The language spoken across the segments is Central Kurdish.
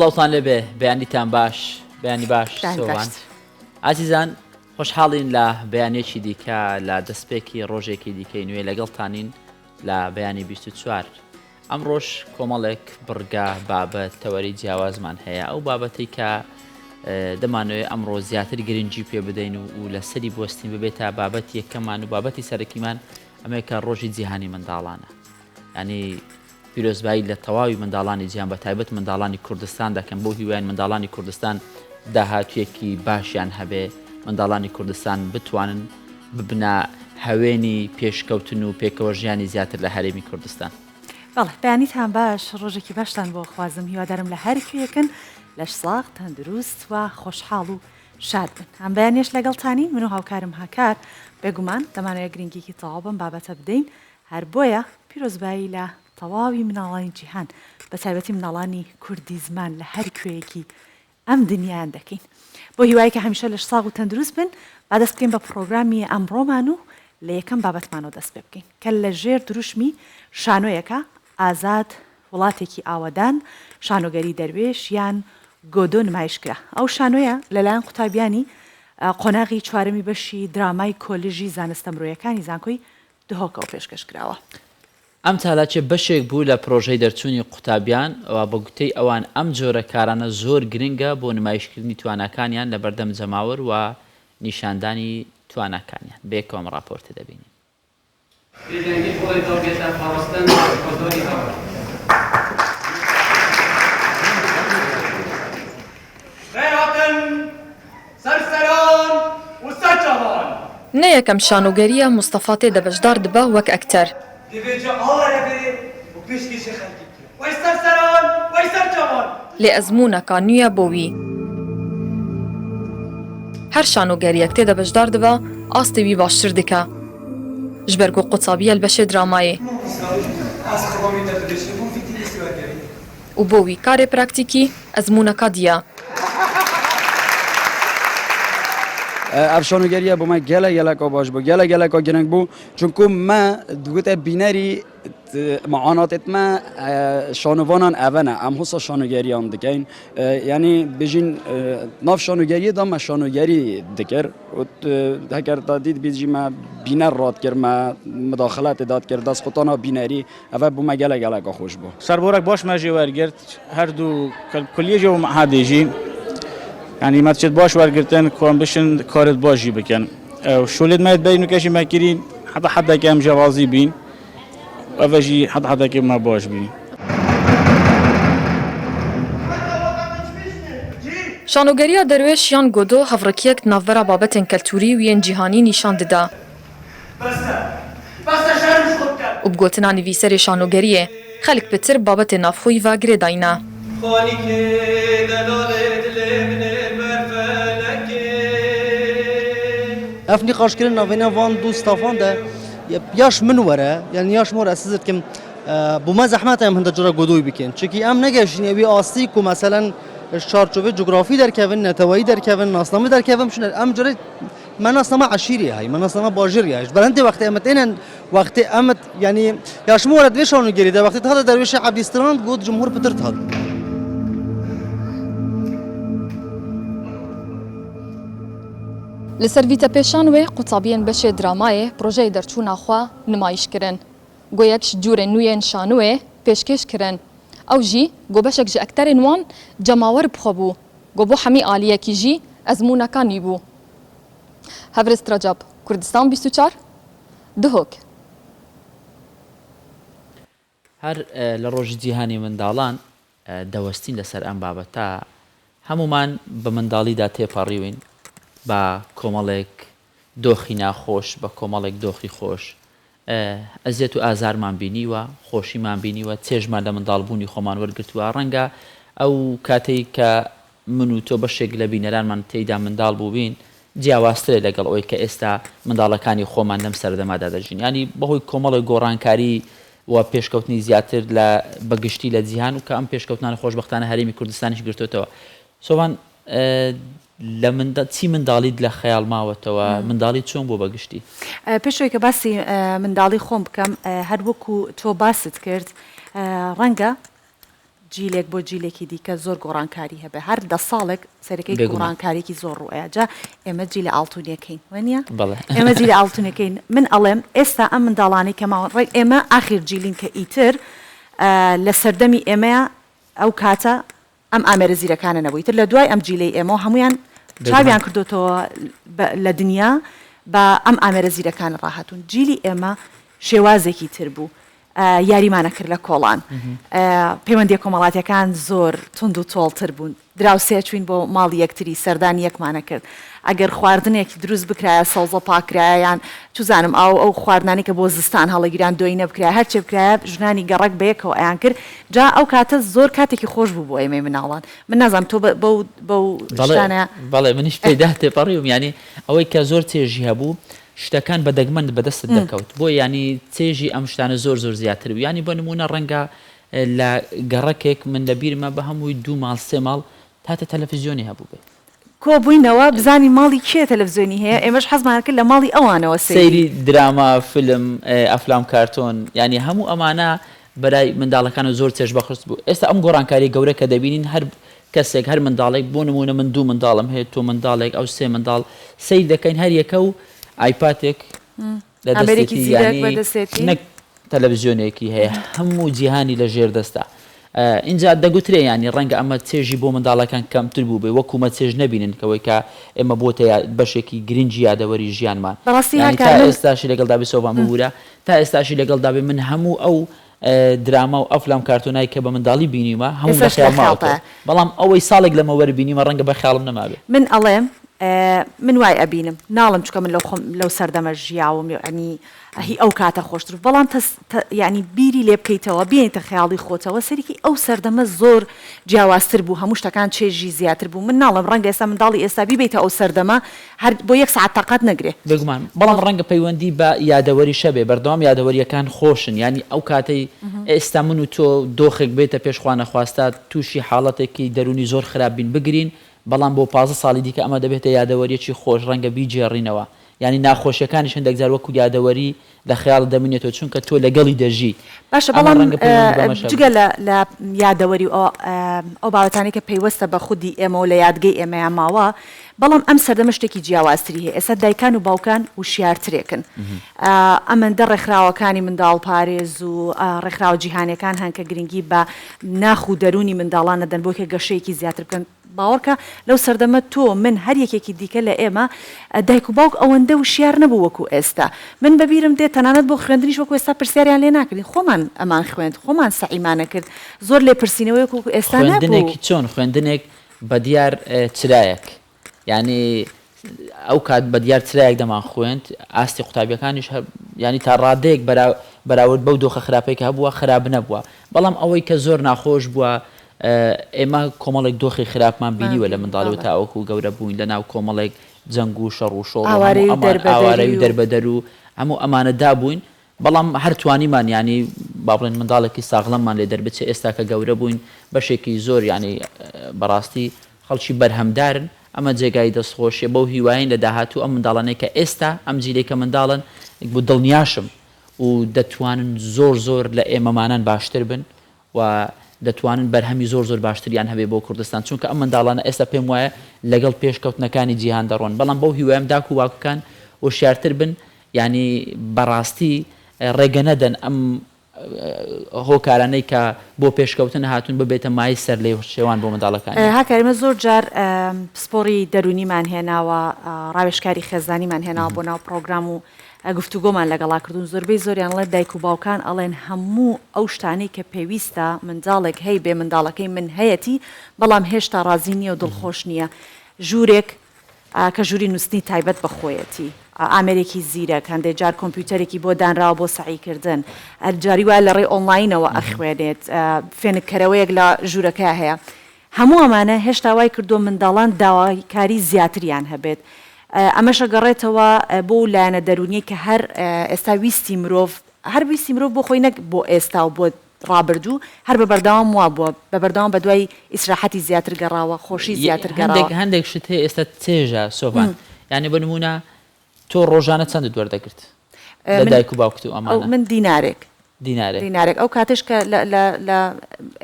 سڵاوتان لێبێ بەیانیتان باش بەیانی باش سۆوان ئازیزان خۆشحاڵین لە بەیانێکی دیکە لە دەستپێکی ڕۆژێکی دیکەی نوێ لەگەڵتانین لە بەیانی 24 ئەمڕۆش کۆمەڵێک بڕگە بابەت تەوەری جیاوازمان هەیە ئەو بابەتەی کە دەمانەوێت ئەمڕۆ زیاتر گرنگی پێ بدەین و و لەسەری بوەستین ببێتە بابەت یەکەمان و بابەتی سەرەکیمان ئەمەیە کە ڕۆژی جیهانی منداڵانە ینی پیرۆزبایی لە تەواوی منداڵانی جیهان بە تایبەت منداڵانی کوردستان دەکەم بۆ هیوایان منداڵانی کوردستان داهاتوویەکی باشیان هەبێ منداڵانی کوردستان بتوانن ببنە هەوێنی پێشکەوتن و پێکەوە ژیانی زیاتر لە هەرێمی کوردستان. بەڵێ بەیانیتان باش ڕۆژێکی باشتان بۆ خوازم هیوادارم لە هەر کوێیەکن لەش ساغ تەندروست و خۆشحاڵ و شاد بن ئەم بەیانیەش لەگەڵتانین من و هاوکارم هاکار بێگومان دەمانەوێت گرنگیکی تەواو بەم بابەتە بدەین هەر بۆیە پیرۆزبایی لە تەواوی مناڵانی جیهان بە تایبەتی مناڵانی کوردی زمان لە هەر کوێیەکی ئەم دنیایان دەکەین. بەو هیوایەی کە هەمیشە لەش ساغ و تەندروست بن، با دەست بکەین بە پڕۆگرامی ئەمڕۆمان و لە یەکەم بابەتمانەوە دەست پێ بکەین کە لە ژێر دروشمی شانۆیەکە، ئازاد، وڵاتێکی ئاوەدان، شانۆگەری دەروێش یان گۆدۆ نمایش کرا. ئەو شانۆیە لەلایەن قوتابیانی قۆناغی چوارەمی بەشی درامای کۆلیژی زانستە مرۆیەکانی زانکۆی دهۆکەوە پێشکەش کراوە. ئەم چالاکیە بەشێک بوو لە پرۆژەی دەرچوونی قوتابیان و بە گوتەی ئەوان ئەم جۆرە کارانە زۆر گرنگە بۆ نمایشکردنی تواناکانیان لەبەردەم جەماوەر و نیشاندانی تواناکانیان. بەیەکەوە ئەم ڕاپۆرتە دەبینین. بێدەنگی قوڵی دڵ دێتە پاڕستن بە زۆری هاوار. خێرهاتن سەر سەران و سەر چاوان. نە یەکەم شانۆگەرییە مستەفا تێدە بەشدار دبە وەک ئەکتەر. لێ ئەزموونەکا نویە بۆ وی. هەر شانۆگەریەک تێدە بەشدار دبە ئاستێ وی باشتر دکە. ژ بەر گو قوتابیە ل بەشێ درامایێ. û bo wî karê praktîkî ezmûneka diya. Ev şanogeriye bo me gelek geleka baş bû, gelek geleka giring bû. Çunku me digote bînerî mianatê me şanovanan eve ne. Em wisa şanogeriyan dikeyn. Yanî bijîn nav şanogeriyê de me şanogerî dikir. Heger te dît bî jî me bîner radikir, me midaxile tê de dikir, destxwetana bînerî Ev bo me gelek geleka xweş bû. Serborek baş me jê wergirt her du kuliyê jî û mehadê jî. Yanî me tişt baş wergirtin ku em bişin karê baş jî bikin. Ew şolê me berî nûke jî me kirîn heta hedekê em jê razî bîn. Ev e jî heta hedekê me baş bî. Şanogeriya Derwêş yan Godo hevrikiyek di navbera babetên keltûrî û yên cîhanî nîşan dida. Û bi gotina nivîserê şanogeriyê, xelk pitir babetê navxweyî ve girêdayîne. Ev nîqaşkirin navbeyna van du stafan de ya ji min were yan ya ji min were ez hizir dikim bo me zehmet e em hinda cure godoy bikin. Çimkî em negihiştine wî astî ku meselen ji çarçovê cografî derkevin, neteweyî derkevin, nasnameyî derkevin çune em cure Me nasname eşîrê heye, me nasname bajêrê heye. Ji ber hindê wextê em têne wextê em yanî ya ji min were di vê şanogerî de wextê dihate Derwêşê Ebdî Strand got cumhur pitir dihat. Li ser vî tepêşan wê qutabiyên beşê dramayê projeyê derçûna xwe nimayîş kirin. Goyek ji cûrên nû yên şanoyê pêşkêş kirin. Ew jî go beşek ji ekterên wan cemawer bi xwe bû. Go bo hemî aliyekî jî ezmûneka nî bû. Hevrist Recep, Kurdistan 24, Duhok. هەر لە ڕۆژی جیهانی منداڵان دەوەستین لەسەر ئەم بابەتە، هەموومان بە منداڵیدا تێپەڕیوین بە کۆمەڵێک دۆخی ناخۆش، بە کۆمەڵێک دۆخی خۆش، ئەزیەت و ئازارمان بینیوە، خۆشیمان بینیوە، چێژمان لە منداڵبوونی خۆمان وەرگرتووە، ڕەنگە ئەو کاتەی کە من و تۆ بەشێک لە بینەرانمان تێیدا منداڵ بووبین جیاوازترە لەگەڵ ئەوەی کە ئێستا منداڵەکانی خۆمان لەم سەردەمادا دەژین یانی بەهۆی کۆمەڵێک گۆڕانکاری و پێشکەوتنی زیاتر لە بە گشتی لە جیهان و کە ئەم پێشکەوتنانە خۆشبەختانە هەرێمی کوردستانیش گرتوتەوە سۆڤان لە منداڵ چی منداڵیت لە خەیاڵ ماوەتەوە منداڵی چۆن بوو بە گشتی؟ پێش ئەوەی کە باسی منداڵی خۆم بکەم هەر وەکو تۆ باست کرد ڕەنگە. جیلێک بۆ جیلێکی دیکە زۆر گۆڕانکاری هەبێ هەر دە ساڵێک سەرەکەی گۆڕانکاریکی زۆر ڕوئەیا جا ئێمە جیلە ئاڵتونیەکەین وەنیە ئێمە جیلە ئاڵتونەکەین من ئەڵێم ئێستا ئەم منداڵانەی کە ماون ڕێک ئێمە ئاخیر جیلین کە ئیتر لە سەردەمی ئێمەیە ئەو کاتە ئەم ئامێرە زیرەکانە نەبوو ئیتر لە دوای ئەم جیلەی ئێمەوە هەموویان چاویان کردۆتەوە لە دنیا بە ئەم ئامێرە زیرەکانە ڕاهاتوون جیلی ئێمە شێوازێکی تر بوو یاریمان ئەکرد لە کۆڵان پەیوەندیە کۆمەڵاتیەکان زۆر توند و تۆڵتر بوون دراوسێ چوین بۆ ماڵی یەکتری سەردانی یەکمان ئەکرد ئەگەر خواردنێک دروست بکرایە سەوزە پاکرایە یان چوزانم ئاو ئەو خواردنانی کە بۆ زستان هەڵەگیران دۆینە بکرایە هەرچێ بکرایە ژنانی گەڕەک بەیەکەوە ئەیان کرد جا ئەو کاتە زۆر کاتێکی خۆش بوو بۆ ئێمەی مناڵان من نازانم تۆ بەو بەو شتانە بەڵێ منیش پێدا تێپەڕیوم یانی ئەوەی کە زۆر چێژی هەبوو شتەکان بە دەگمەن بەدەستت دەکەوت بۆیە یانی چێژی ئەم شتانە زۆر زۆر زیاتر بوو یانی بۆ نموونە ڕەنگە لە گەڕەکێک من لە بیرمە بە هەمووی دوو ماڵ سێ ماڵ تاتە تەلەفزیۆنی هەبوو بێ. کۆبووینەوە بزانین ماڵی کێ تەلەفزیۆنی هەیە ئێمەش حەزمان کرد لە ماڵی ئەوانەوە سەیری. سەیری دراما فیلم ئەفلام کارتۆن یانی هەموو ئەمانە بەلای منداڵەکانەوە زۆر چێژبەخش بوو ئێستا ئەم گۆڕانکاریە گەورە کە دەبینین هەر کەسێک هەر منداڵێک بۆ نموونە من دوو منداڵم هەیە تۆ منداڵێک ئەو سێ منداڵ سەیر دەکەین هەر یەکە و ئایپاتێک لە ئامێرێکی دەستێتی زیرەک یانی بەدەستێتی. نەک تەلەڤزیۆنێکی هەیە هەموو جیهانی لە ژێر دەستە ئینجا دەگوترێ یانی ڕەنگە ئەمە چێژی بۆ منداڵەکان کەمتر بووبێ وەکو مە چێژ نەبینن کەوەی کە ئێمە بۆتە بەشێکی گرنگی یادەوەری ژیانمان بەڕاستی یانی هاکار تا من ئێستاشی لەگەڵدا بێ سۆڤان ببورە تا ئێستاشی لەگەڵدا بێ من هەموو ئەو دراما و ئەفلام کارتۆنای کە بە منداڵی بینیومە هەمووم لە ئێستاش لە خەیاڵ ماوەتەوە خەیاڵتایە. بەڵام ئەوەی ساڵێک لەمەوبەر بینیومە ڕەنگە بە خەیاڵم نەمابێ. من ئەڵێم من وای ئەبینم ناڵێم چونکە من لەو خۆم لەو سەردەمە ژیاوم یەعنی هی ئەو کاتە خۆشتر بوو بەڵام تەس تە یەعنی بیری لێ بکەیتەوە بێنیتە خەیاڵی خۆتەوە سەیرێکی ئەو سەردەمە زۆر جیاوازتر بوو هەموو شتەکان چێژی زیاتر بوو من ناڵێم ڕەنگە ئێستا منداڵی ئێستا بیبەیتە ئەو سەردەمە هەر بۆ یەک سەعات تاقەت نەگرێ. بێگومان، بەڵام ڕەنگە پەیوەندی بە یادەوەریش هەبێ، بەردەوام یادەوەرییەکان خۆشن، یانی ئەو کاتەی ئێستا من و تۆ دۆخێک بێتە پێش خوانەخواستە تووشی حاڵەتێکی دەروونی زۆر خراپ بین بگرین، بەڵام بۆ 15 ساڵی دیکە ئەمە دەبێتە یادەوەرییەکی خۆش ڕەنگە بیگێڕینەوە، یانی ناخۆشیەکانیش هەندێک جار وەکو یادەوەری لە خەیاڵت دەمینێتەوە چونکە تۆ لەگەڵی دەژیت، باشە ئەمە بەڵام ڕەنگە پەیوەندی بەمەش هەبێ. جگە لە لە یادەوەری و ئەو بابەتانەی کە پەیوەستە بە خودی ئێمەوە لە یادگەی ئێمەیا ماوە، بەڵام ئەم سەردەمە شتێکی جیاوازتری هەیە، ئێستا دایکان و باوکان وشیارترێکن، ئەمەندە ڕێکخراوەکانی منداڵپارێز و ڕێکخراوە جیهانیەکان هەن کە گرنگی بە ناخ و دەروونی منداڵان ئەدەن بۆی کە گەشەیەکی زیاتر بکەن، باوەڕکە لەو سەردەمە تۆ، من، هەر یەکێکی دیکە لە ئێمە، دایک و باوک ئەوەندە وشیار نەبوو وەکو ئێستا. من بە بیرم دێت تەنانەت بۆ خوێندنیش وەکو ئێستا پرسیاریان لێ ناکردین، خۆمان ئەمان خوێند، خۆمان سەعیمان ئەکرد، زۆر لێپرسینەوەیەک وەکو ئێستا نەبوو. خوێندنێکی چۆن؟ خوێندنێک بە دیار چرایەک یانی ئەو کات بە دیار چرایەک دەمان خوێند ئاستی قوتابیەکانیش یانی تا ڕادەیەک بەراورد بەو دۆخە خراپەی کە هەبووە خراپ نەبووە بەڵام ئەوەی کە زۆر ناخۆش بووە ئێمە کۆمەڵێک دۆخی خراپمان بینیوە لە منداڵی و تاوەکو گەورە بووین لە ناو کۆمەڵێک جەنگ و شەڕ و شۆڕ ئاوارەی و دەربەدەر و هەموو ئەمانەدا بووین بەڵام هەر توانیمان یانی با بڵێین منداڵێکی ساغڵەممان لێ دەربچێ، ئێستا کە گەورە بووین بەشێکی زۆر یانی بەڕاستی خەڵکی بەرهەمدارن، ئەمە جێگای دەستخۆشیە، بەو هیوایەین لە داهاتوو ئەم منداڵانەی کە ئێستا ئەم جیلەی کە منداڵن دڵنیاشم و دەتوانن زۆر زۆر لە ئێمەمانان باشتر بن و دەتوانن بەرهەمی زۆر زۆر باشتریان هەبێ بۆ کوردستان چونکە ئەم منداڵانە ئێستا پێم وایە لەگەڵ پێشکەوتنەکانی جیهان دەڕۆن بەڵام بەو هیوایەم داک و باوکەکان وشیارتر بن یانی بەڕاستی ڕێگە نەدەن ئەم هۆکارانەی کە بۆ پێشکەوتن هاتوون ببێتە مایەی سەرلێشێوان بۆ منداڵەکانیان. هاکار ئێمە زۆر جار پسپۆڕی دەروونیمان هێناوە، ڕاوێژکاری خێزانیمان هێناوە بۆ ناو پڕۆگرام و گفتوگۆمان لەگەڵا کردوون زۆربەی زۆریان ئەڵێن دایک و باوکان ئەڵێن هەموو ئەو شتانەی کە پێویستە منداڵێک هەیبێ منداڵەکەی من هەیەتی بەڵام هێشتا ڕازی نییە و دڵخۆش نییە ژوورێک کە ژووری نووستنی تایبەت بە خۆیەتی ئامێرێکی زیرەک هەندێک جار کۆمپیوتەرێکی بۆ دانراوە بۆ سەعیکردن جاری وایە لە ڕێی ئۆنلاینەوە ئەخوێنێت فێنککەرەوەیەک لە ژوورەکە هەیە هەموو ئەمانە هێشتا وای کردووە منداڵان داواکاری زیاتریان هەبێت، ئەمەش ئەگەڕێتەوە بۆ و لایەنە دەروونیەی کە هەر ئێستا ویستی مرۆڤ، هەر ویستی مرۆڤ بۆ خۆی نەک بۆ ئێستا و بۆ ڕابردوو، هەر بە بەردەوام وابووە، بە بەردەوام بە دوای ئیسراحەتی زیاتر گەڕاوە، خۆشی زیاتر هەندێک گەڕاوە. هەندێک شت هەیە ئێستا چێژە سۆڤان، یانی بۆ نموونە تۆ ڕۆژانە چەندت وەردەگرت لە من دایک و باوکت و ئەو ئەمانە؟ من دینارێک. دینارێک. دینارێک ئەو کاتەش کە لە لە لە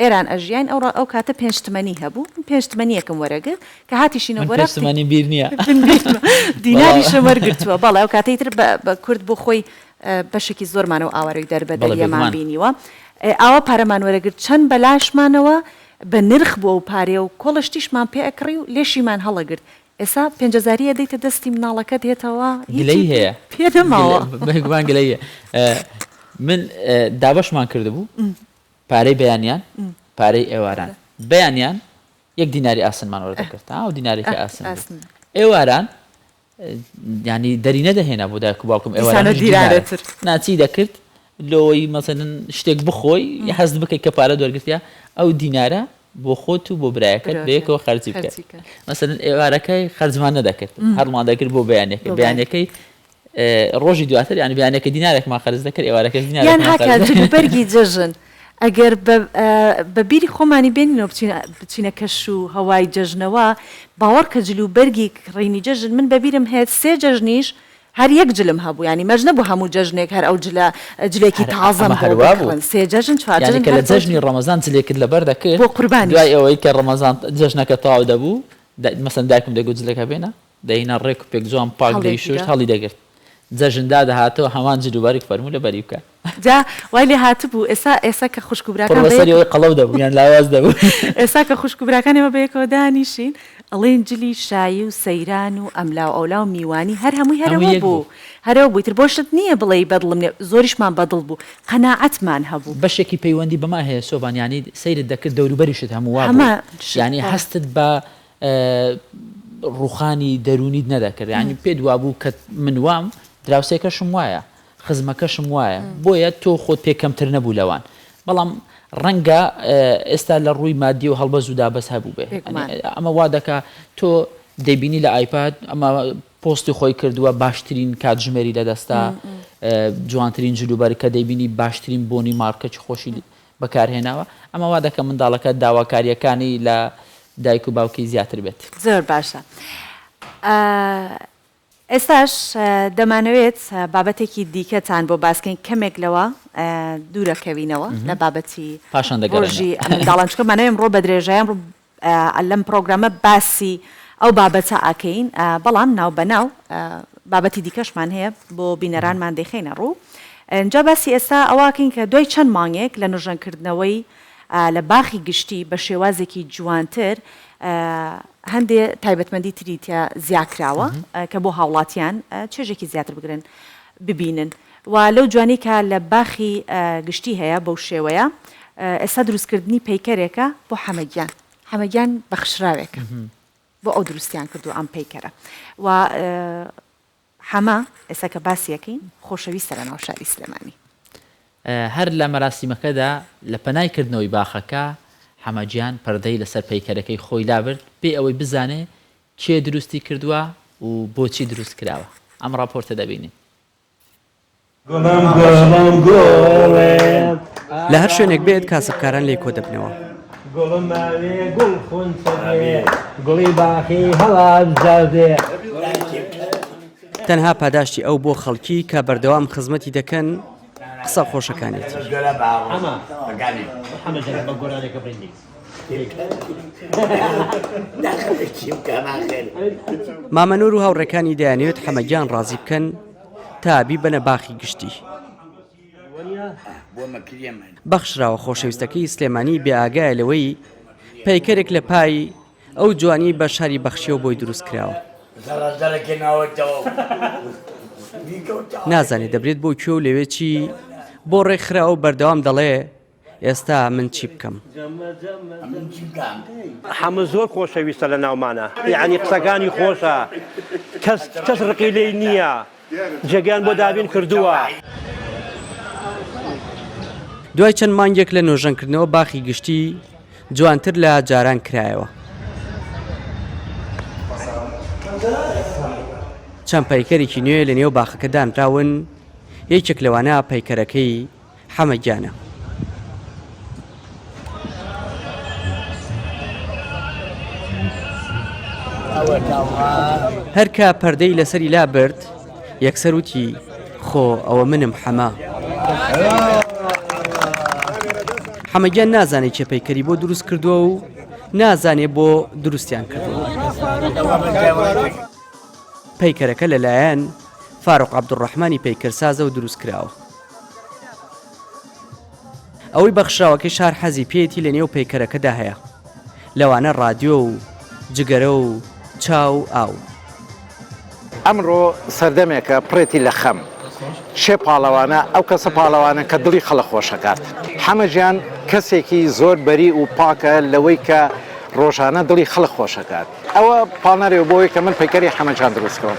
ئێران ئەژیاین ئەو ئەو کاتە پێنج تمەنی هەبوو من پێنج تمەنیەکم وەرەگرت کە هاتیشینەوە من پێنج تمەنیم بیر نییە من بیرمە دیناریشم وەرگرتووە بەڵێ ئەو کاتەی تر بە بە کورد بۆ خۆی بەشێکی زۆرمان ئەو ئاوارەی دەربەدەریەمان بینیوە ئاوا پارەمان وەرەگرت چەند بەلاشمانەوە بە نرخ بوو ئەو پارەیە و کۆڵە شتیشمان پێ ئەکڕی و لێشیمان هەڵەگرت ئێستا پێنجەزاری ئەدەیتە دەستی مناڵەکەت هێتەوە هیچی گلەیی هەیە پێ نەماوە. بێگومان گلەیی هەیە من دابەشمان کردبوو پارەی بەیانیان پارەی ئێواران بەیانیان یەک دیناری ئاسنمان وەردەگرت ئەو دینارێکی ئاسن بوو ئێواران یانی دەری نەدەهێنا بۆ دایک و باوکم ئێواران دیارتر ناچی دەکرد لۆی مەسەلەن شتێک بخۆی هەست بکەیت کە پارە دەرگرتیا ئەو دینارە بۆ خۆت و بۆ برایەکەت بەیەکەوە خەرجی بکە مەسەلەن ئێوارەکەی خەرجمان نەدەکرد هەرمان دەکرد بۆ بەیانەکە بەیانەکەی ڕۆژی دواتر یانی بەیانەکە دینارێکمان خەرج دەکرد ئێوارەکەش دینارێکمان خەرج دەکرد. یان هاکا جل و بەرگی جەژن ئەگەر بە بە بیری خۆمانی بێنینەوە بچینە بچینە کەش و هەوای جەژنەوە باوەڕ کە جل و بەرگی کڕینی جەژن من بە بیرم هێت سێ جەژنیش هەر یەک جلم هەبوو یانی مەرج نەبوو هەموو جەژنێک هەر ئەو جلە جلێکی هەر تازەم ئەمە بۆ هەر وا بوو بکڕن سێ جەژن چوار یانی جەژن کە هەر لە بەو جەژنی ڕەمەزان جلێکت لەبەر دەکرد بۆ قوربانیش دوای ئەوەی کە ڕەمەزان جەژنەکە تەواو دەبوو مەسەلەن دایکم دەگوت جلەکە بێنە دەیهینا ڕێک و پێک جوان پاک دەیشوشت هەڵیگرا. هەڵی دەگرت جەژن دادەهاتەوە هەمان جل و بەرگ فەرموو لەبەری بکە. جا وای لێ هاتبوو ئێستا ئێستا کە خوشک و قوڕ براکان بەسەری بەیەک ئەوەی قەڵەو دەبوو یان لاواز دەبوو. ئێستا کە خوشک و براکان ئێمە بەیەکەوە دانیشین ئەڵێین جلی شایی و سەیران و ئەملاو ئەولاو میوانی هەر هەمووی هەر هەمووی ئەوە یەک بوو بوو. هەر ئەوە بوو ئیتر بۆ شت نییە بڵێی بەدڵم نییە زۆریشمان بەدڵ بوو قەناعەتمان هەبوو. بەشێکی پەیوەندی بەمە هەیە سۆڤان یانی سەیرت دەکرد دەوروبەریشت هەموو وا بوو هەمان شت یانی بەڵێ. هەستت بە ڕووخانی دەروونیت نەدەکرد یانی پێت وابوو کە من وام دراوسێکەشم وایە خزمەکەشم وایە بۆیە تۆ خۆت پێ کەمتر نەبوو لەوان بەڵام ڕەنگە ئێستا لە ڕووی مادی و هەڵبەز و دابەز هەبوو بێ ئەمە وا دەکا تۆ دەیبینی لە ئایپاد ئەمە پۆستی خۆی کردووە باشترین کاتژمێری لەدەستا جوانترین جلوبەر کە دەیبینی باشترین بۆنی مارکەی خۆشی بەکارهێناوە، ئەمە وا دەکا منداڵەکە داواکارییەکانی لە دایک و باوکی زیاتر بێت. زۆر باشە ئێستاش دەمانەوێت بابەتێکی دیکەتان بۆ باسکەین کەمێک لەوە دوورەکەوینەوە لە بابەتی پاشان ڕۆژی دەگەڕێینەوە. منداڵان چونکە مانەوێ ئەمڕۆ بە درێژایی ئەمڕۆ لەم پڕۆگرامە باسی ئەو بابەتە ئەکەین بەڵام ناو بەناو بابەتی دیکەشمان هەیە بۆ بینەرانمان دەیخەینە ڕوو جا باسی ئێستا ئەوەکەین کە دوای چەند مانگێک لە نۆژەنکردنەوەی لە باخی گشتی بە شێوازێکی جوانتر هەندێ تایبەتمەندی تری تیا زیاکراوە کە بۆ هاوڵاتیان چێژێکی زیاتر بگرن ببینن و لەو جوانی کە لە باخی گشتی هەیە بەو شێوەیە ئێستا دروستکردنی پەیکەرێکە بۆ حەمە گیان حەمە گیان بەخشراوێکە بۆ ئەو دروستیان کردووە ئەم پەیکەرە و حەمە ئێستا کە باسی ئەکەین خۆشەویستە لە ناو شاری سلێمانی. هەر لە مەراسیمەکەدا لە پەنای کردنەوەی باخەکە حەمە گیان پەردەی لەسەر پەیکەرەکەی خۆی لابرد بێ ئەوەی بزانێ کێ دروستی کردووە و بۆچی دروست کراوە ئەم ڕاپۆرتە دەبینین. گوڵم گوڵم گوڵێ. لە هەر شوێنێک بێت کاسبکاران لێی کۆدەبنەوە. گوڵم ماوێ گوڵ خونچە بێ گوڵی باخی هەڵابجە بێ. تەنها پاداشتی ئەو بۆ خەڵکی کە بەردەوام خزمەتی دەکەن قسە خۆشەکانیەتی. مامە نور و هاوڕێکانی دەیانەوێت حەمە گیان ڕازی بکەن تا بیبەنە باخی گشتی. بەخشراوە خۆشەویستەکەی سلێمانی بێ ئاگایە لەوەی پەیکەرێک لە پای ئەو جوانی بە شاری بەخشیەوە بۆی دروست کراوە. نازانێ دەبرێت بۆ کوێ و لەوێ چی بۆ ڕێکخراوە و بەردەوام دەڵێ ئێستا من چی بکەم؟ حەمە زۆر خۆشەویستە لە ناومانە یەعنی قسەکانی خۆشە کەس کەس ڕقی لێی نییە جێگەیان بۆ دابین کردووە. دوای چەند مانگێک لە نۆژەنکردنەوە باخی گشتی جوانتر لە جاران کرایەوە. چەند پەیکەرێکی نوێ لە نێو باخەکە دانراون، یەکێک لەوانە پەیکەرەکەی حەمە گیانە. هەر کە پەردەی لەسەری لابرد یەکسەر وتی خۆ ئەوە منم حەمە. حەمەگیان نازانێ کێ پەیکەری بۆ دروست کردووە و نازانێ بۆ دروستیان کردووە. پەیکەرەکە لەلایەن فاروق عەبدولڕەحمانی پەیکەرسازەوە دروست کراوە. ئەوەی بەخشراوەکەی شار حەزی پێیەتی لە نێو پەیکەرەکەدا هەیە، لەوانە ڕادیۆ و جگەرە و چا و ئاو. ئەمڕۆ سەردەمێکە پڕێتی لە خەم. کێ پاڵەوانە؟ ئەو کەسە پاڵەوانە کە دڵی خەڵک خۆش ئەکات. حەمە گیان کەسێکی زۆر بەری و پاکە لەوەی کە ڕۆژانە دڵی خەڵک خۆش ئەکات. ئەوە پاڵنەرێ بۆ ئەوەی کە من پەیکەری حەمە جان دروست کەم.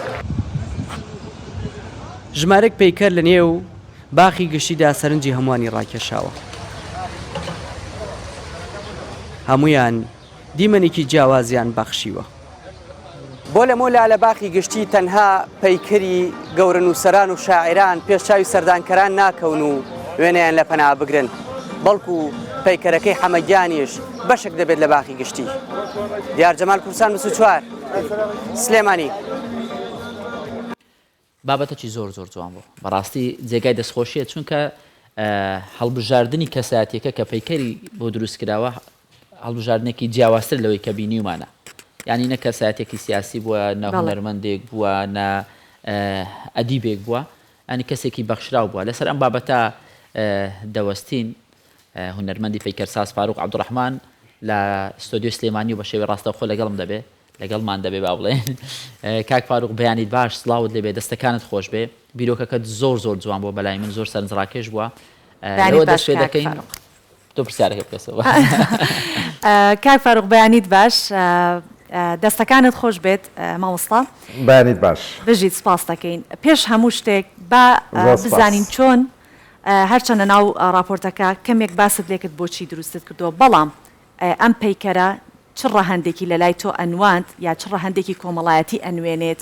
ژمارەک پەیکەر لە نێو باخی گشتیدا سەرنجی هەمووانی ڕاکێشاوە. هەموویان دیمەنێکی جیاوازیان بەخشیوە. بۆ لەمەولا لە باخی گشتی تەنها پەیکەری گەورە نووسەران و شاعیران پێش چاوی سەردانکەران ناکەون و وێنەیان لە پەنا بگرن، بەڵکو پەیکەرەکەی حەمە گیانیش بەشێک دەبێت لە باخی گشتی. دیار جەمال کوردستان 24، سلێمانی. بابەتەکی زۆر زۆر جوان بوو بەڕاستی جێگای دەستخۆشیە چونکە هەڵبژاردنی کەسایەتیەکە کە پەیکەری بۆ دروست کراوە هەڵبژاردنێکی جیاوازتر لەوەی کە بینیومانە یعنی نە کەسایەتێکی سیاسی بووە نە هونەرمەندێک بووە نە ئەدیبێک بووە ئەنی کەسێکی بەخشراو بووە لەسەر ئەم بابەتە دەوەستین هونەرمەندی پەیکەرساز فاروق عەبدوڕەحمان لە ستۆدیۆی سلێمانی و بە شێوەی ڕاستەوخۆ لەگەڵم دەبێ لەگەڵمان دەبێ با بڵێن کاک فاروق بەیانیت باش سڵاوت لێبێ دەستەکانت خۆش بێ بیرۆکەکەت زۆر زۆر جوان بووە بەلای من زۆر سەرنجڕاکێش بووە لەوە دەست پێ دەکەین تۆ پرسیارەکە بکەسەوە کاک فاروق بەیانیت باش دەستەکانت خۆش بێت مامۆستا بەیانیت باش بژیت سپاس دەکەین پێش هەموو شتێک با بزانین چۆن هەرچەندە ناو ڕاپۆرتەکە کەمێک باست لێکرد بۆچی دروستت کردووە بەڵام ئەم پەیکەرە چ ڕەهەندێکی لەلای تۆ ئەنواند یا چ ڕەهەندێکی کۆمەڵایەتی ئەنوێنێت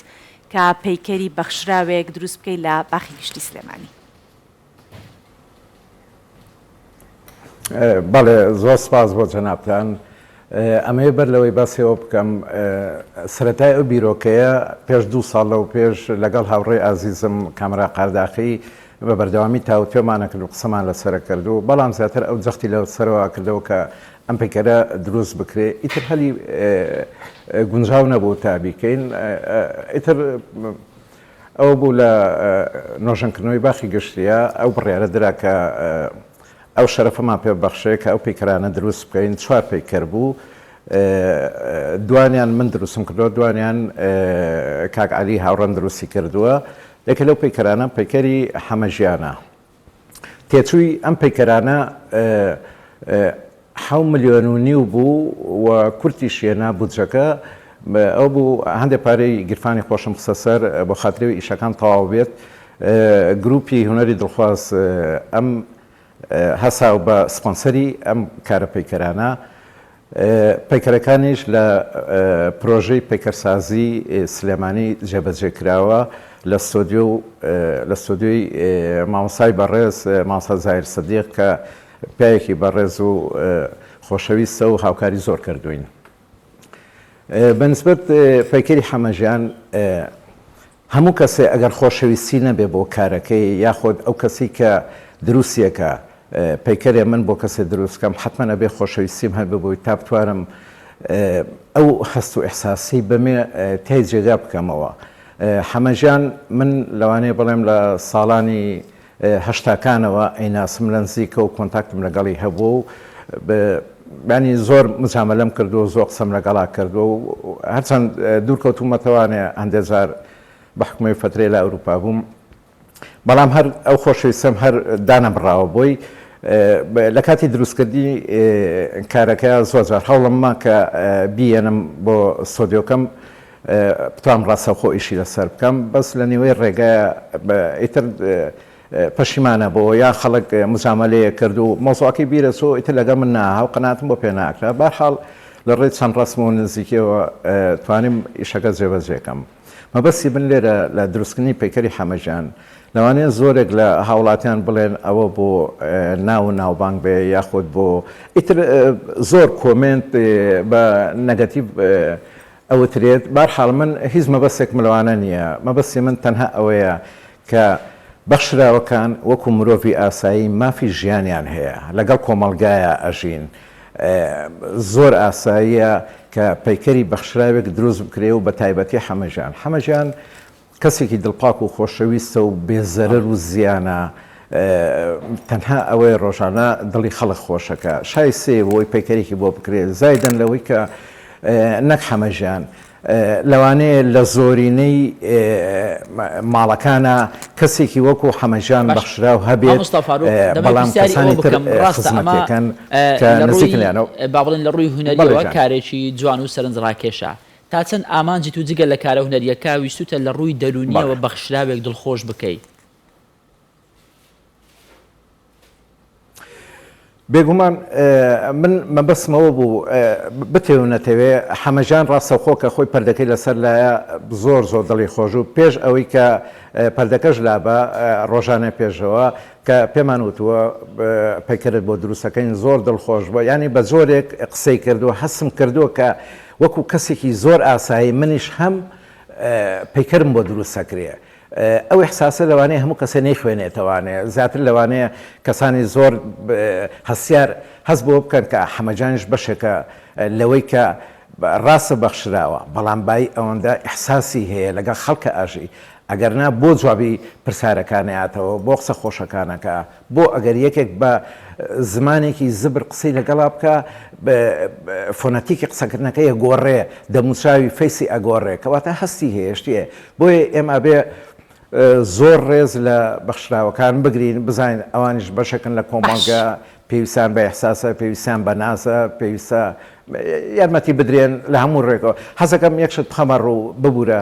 کە پەیکەری بەخشراوێک دروست بکەی لە باخی گشتی سلێمانی؟ بەڵێ زۆر سپاس بۆ جەنابتان. ئەمەوێ بەر لەوەی باسی ئەوە بکەم سەرەتای ئەو بیرۆکەیە پێش دوو ساڵ لەو پێش لەگەڵ هاوڕێی ئازیزم کامەران قارداخی بە بەردەوامی تاوتوێمان ئەکرد و قسەمان لەسەر ئەکرد و بەڵام زیاتر ئەو جەختی لەسەرەوە ئەکردەوە کە ئەم پەیکەرە دروست بکرێ ئیتر هەلی گونجاو نەبوو تا بیکەین ئیتر ئەوە بوو لە نۆژەنکردنەوەی باخی گشتیە ئەو بڕیارە درا کە ئەو شەرەفەمان پێ ببەخشێ کە ئەو پەیکەرانە دروست بکەین، چوار پەیکەر بوو، دوانیان من دروستم کردووە، دوانیان کاک عەلی هاوڕێم دروستی کردووە، یەکێ لەو پەیکەرانە پەیکەری حەمە ژیانە. تێچووی ئەم پەیکەرانە حەو ملیۆن و نیو بوو و کورتیش هێنا بودجەکە، ئەوە بوو هەندێ پارەی گیرفانی خۆشم خستە سەر بۆ خاتری ئەوەی ئیشەکان تەواو بێت، گروپی هونەری دڵخواز ئەم هەساو بە سپۆنسەری ئەم کارە پەیکەرانە، پەیکەرەکانیش لە پرۆژەی پەیکەرسازی سلێمانی جێبەجێ کراوە لە ستۆدیۆ و لە ستۆدیۆی مامۆستای بەڕێز مامۆستا زاهیر سدیق کە پیاوێکی بەڕێز و خۆشەویستە و هاوکاری زۆر کردووین. بە نسبەت پەیکەری حەمەژیان هەموو کەسێ ئەگەر خۆشەویستی نەبێ بۆ کارەکەی یاخۆد ئەو کەسی کە دروستیەکا پەیکەرێ من بۆ کەسێ دروست کەم حەتمەن ئەبێ خۆشەویستیم هەبێ بۆی تا بتوانم ئەو هەست و ئیحساسەی بەمێ تای جێگا بکەمەوە حەمەژیان من لەوانەیە بڵێم لە ساڵانی هەشتاکانەوە ئەیناسم لە نزیکەوە و کۆنتاکتم لەگەڵی هەبووە و یانی زۆر مجامەلەم کردووە و زۆر قسەم لەگەڵا کردووە و هەرچەند دوور کەوتوومەتەوانێ هەندێ جار بە حوکمی فەترەی لە ئەوروپا بووم بەڵام هەر ئەو خۆشەویستەم هەر دانەبڕاوە بۆی لە کاتی دروستکردنی کارەکە زۆر جار هەوڵم ما کە بیەنم بۆ ستۆدیۆکەم بتوانم ڕاستەوخۆ ئیشی لەسەر بکەم بەس لە نیوەی ڕێگایە ئیتر پەشیمانە بۆ یان خەڵک مجامەلەیە کرد و مەوزوعەکەی بیرە چۆ ئیتر لەگەڵ من ناها و قەناعەتم بۆ پێ ناکرا بەرحاڵ لە ڕێی چەند ڕەسم و نزیکیەوە توانیم ئیشەکە جێبەجێ کەم مەبەستی من لێرە لە دروستکردنی پەیکەری حەمەژیان لەوانەیە زۆرێک لە هاوڵاتیان بڵێن ئەوە بۆ ناو و ناوبانگ بێ یاخود بۆ ئیتر زۆر کۆمێنت بە نەگەتیڤ ئەوترێت، بەهەرحاڵ من هیچ مەبەستێکم لەوانە نییە، مەبەستی من تەنها ئەوەیە کە. بەخشراوەکان وەکو مرۆڤی ئاسایی مافی ژیانیان هەیە، لەگەڵ کۆمەڵگایا ئەژین، زۆر ئاساییە کە پەیکەری بەخشراوێک دروست بکرێ و بەتایبەتی حەمە ژیان. حەمە ژیان کەسێکی دڵپاک و خۆشەویستە و بێ زەرەر و زیانە، تەنها ئەوەیە ڕۆژانە دڵی خەڵک خۆشەکا. شایستەیە بۆی پەیکەرێکی بۆ بکرێ، زایدەن لەوەی کە نەک حەمە ژیان، لەوانەیە لە زۆرینەی ماڵەکانا کەسێکی وەکو حەمەژان باش بەخشراو هەبێت مامۆستا فاروق دەمەوێت بەڵام پرسیاری ئەوە کەسانی تر بکەم ڕاستە ئەمە خزمەتیەکەن کە لە نزیکن ڕووی لێیانەوە با بڵێین لە ڕووی بەڵێ هونەریەوە جان. کارێکی جوان و سەرنجڕاکێشە تا چەند ئامانجت و جگە لە کارە هونەریەکە ویستوتە لە ڕووی دەروونیەوە بەڵێ. بەخشراوێک دڵخۆش بکەی؟ بێگومان من مەبەستم ئەوە بوو بتەوێ و نەتەوێ حەمەجان ڕاستەوخۆ کە خۆی پەردەکەی لەسەر لایە زۆر زۆر دڵی خۆش و پێش ئەوەی کە پەردەکەش لابا ڕۆژانە پێشەوە کە پێمان وتووە پەیکەرت بۆ دروستەکەین زۆر دڵخۆش بووە یانی بە جۆرێک قسەی کردووە هەستم کردووە کە وەکو کەسێکی زۆر ئاسایی منیش هەم پەیکەرم بۆ دروستەکرێ ئەو ئیحساسە لەوانەیە هەموو کەسێ نەیخوێنێتەوانێ، زیاتر لەوانەیە کەسانی زۆر هەستیار هەست بەوە بکەن کە حەمەجانیش بەشێکە لەوەی کە ڕاستە بەخشراوە، بەڵام بایی ئەوەندە ئیحساسی هەیە لەگەڵ خەڵکە ئەژی، ئەگەر نا بۆ جوابی پرسارەکان نەیاتەوە، بۆ قسە خۆشەکان ئەکا، بۆ ئەگەر یەکێک بە زمانێکی زبر قسەی لەگەڵا بکا فۆنەتیکی قسەکردنەکەی ئەگۆڕێ، دەموچاوی فەیسی ئەگۆڕێ، کەواتە هەستی هەیە شتی هەیە. بۆیە ئێمە ئەبێ زۆر ڕێز لە بەخشراوەکان بگرین، بزانین ئەوانیش بەشێکن لە باش. کۆمەڵگە، پێویستیان بە ئیحساسە، پێویستیان بە نازە، پێویستە یارمەتی بدرێن لە هەموو ڕووێکەوە. حەزەکەم یەک شت بخەمە ڕوو، ببوورە،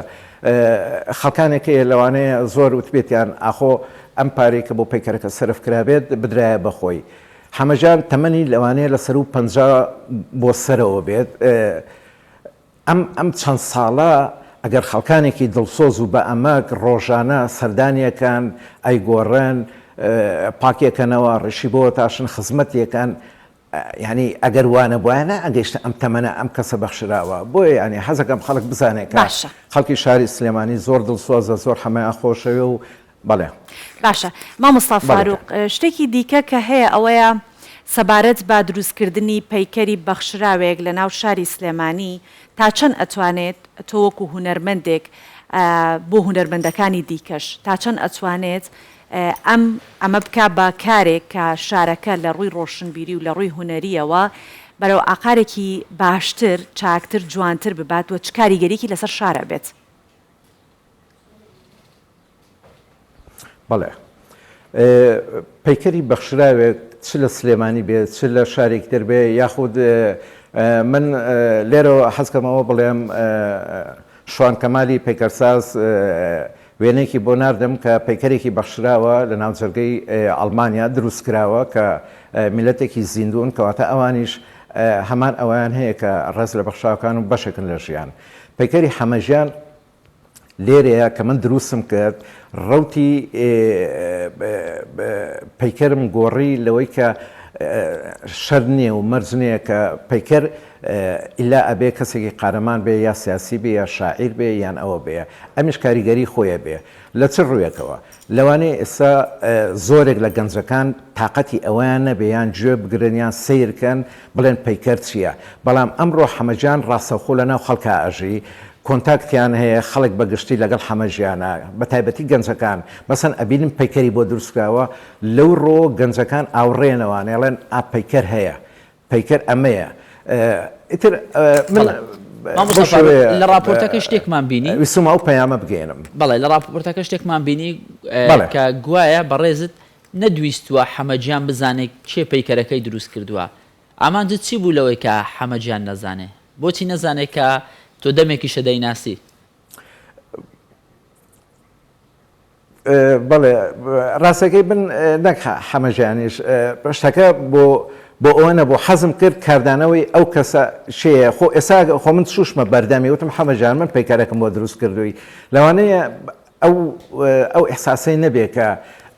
خەڵکانێک هەیە لەوانەیە زۆر وتبێتیان ئاخۆ ئەم پارەی کە بۆ پەیکەرەکە سەرف کرابێت بدرایە بە خۆی. حەمەجان تەمەنی لەوانەیە لە سەروو 50 بۆ سەرەوە بێت، ئەم ئەم چەند ساڵە ئەگەر خەڵکانێکی دڵسۆز و بە ئەمەک ڕۆژانە سەردانیەکەن، ئەیگۆڕن، پاکیەکەنەوە، ڕیشی بۆ تاشن، خزمەتیەکەن، یانی ئەگەر وا نەبوایە نەئەگەیشتە ئەم تەمەنە ئەم کەسە بەخشراوە. بۆیە یانی حەزەکەم خەڵک بزانێ کە باشە. خەڵکی شاری سلێمانی زۆر دڵسۆزە، زۆر حەمەیان خۆشەوێ و بەڵێ. باشە مامۆستا بەڵێ فاروق گیان. شتێکی دیکە کە هەیە ئەوەیە سەبارەت بە دروستکردنی پەیکەری بەخشراوێک لە ناو شاری سلێمانی تا چەند ئەتوانێت تۆ وەکو هونەرمەندێک بۆ هونەرمەندەکانی دیکەش تا چەند ئەتوانێت ئەم ئەمە بکا بە کارێک کە شارەکە لە ڕووی ڕۆشنبیری و لە ڕووی هونەرییەوە بەرەو ئاقارێکی باشتر چاکتر جوانتر ببات و چ کاریگەریی لەسەر شار ئەبێت؟ بەڵێ. پەیکەری بەخشراوێک چ لە سلێمانی بێ چ لە شارێکی تر بێ یاخود من لێرەوە حەزکەم ئەوە بڵێم شوان کەمالی پەیکەرساز وێنەیەکی بۆ ناردم کە پەیکەرێکی بەخشراوە لە ناو جەرگەی ئەڵمانیا دروست کراوە کە میلەتێکی زیندوون کەواتە ئەوانیش هەمان ئەوەیان هەیە کە ڕێز لە بەخشراوەکان و بەشێکن لە ژیان پەیکەری حەمەژیان لێرەیە کە من دروستم کرد ڕەوتی پەیکەرم گۆڕی لەوەی کە شەرت نییە و مەرج نییە کە پەیکەر ئیلا ئەبێ کەسێکی قارەمان بێ یا سیاسی بێ یا شاعیر بێ یان ئەوە بێ ئەمیش کاریگەری خۆی ئەبێ لە چ ڕوویەکەوە لەوانەیە ئێستا زۆرێک لە گەنجەکان تاقەتی ئەوەیان نەبێ یان گوێ بگرن یان سەیر کەن بڵێن پەیکەر چییە بەڵام ئەمڕۆ حەمەجان ڕاستەوخۆ لە ناو خەڵکا ئەژی کۆنتاکتیان هەیە خەڵک بە گشتی لەگەڵ حەمە ژیانە بە تایبەتی گەنجەکان مەسەن ئەبینم پەیکەری بۆ دروست کراوە لەو ڕۆوە گەنجەکان ئاوڕێنەوانێ ئەڵێن ئا پەیکەر هەیە پەیکەر ئەمەیە ئیتر من بەڵێ مامۆستا بەو فاروق شێوەیە لە ڕاپۆرتەکە شتێکمان بینی ویستومە ئەو پەیامە بگەیەنم. بەڵێ لە ڕاپۆرتەکە شتێکمان بینی بەڵێ. کە گوایە بەڕێزت نەدویستووە حەمە گیان بزانێ کێ پەیکەرەکەی دروست کردووە ئامانجت چی بوو لەوەی کە حەمە گیان نەزانێ؟ بۆچی نەزانێ کە تۆ دەمێکیشە دەیناسی؟ بەڵێ ڕاستەکەی من نەک حەمە ژیانیش شتەکە بۆ بۆ ئەوە نەبوو حەزم کرد کاردانەوەی ئەو کەسە شێیە خۆ ئێسا خۆ من شوشمە بەردەمی وتم حەمە ژیان من پەیکەرەکەم بۆ دروست کردووی لەوانەیە ئەو ئەو ئیحساسەی نەبێ کە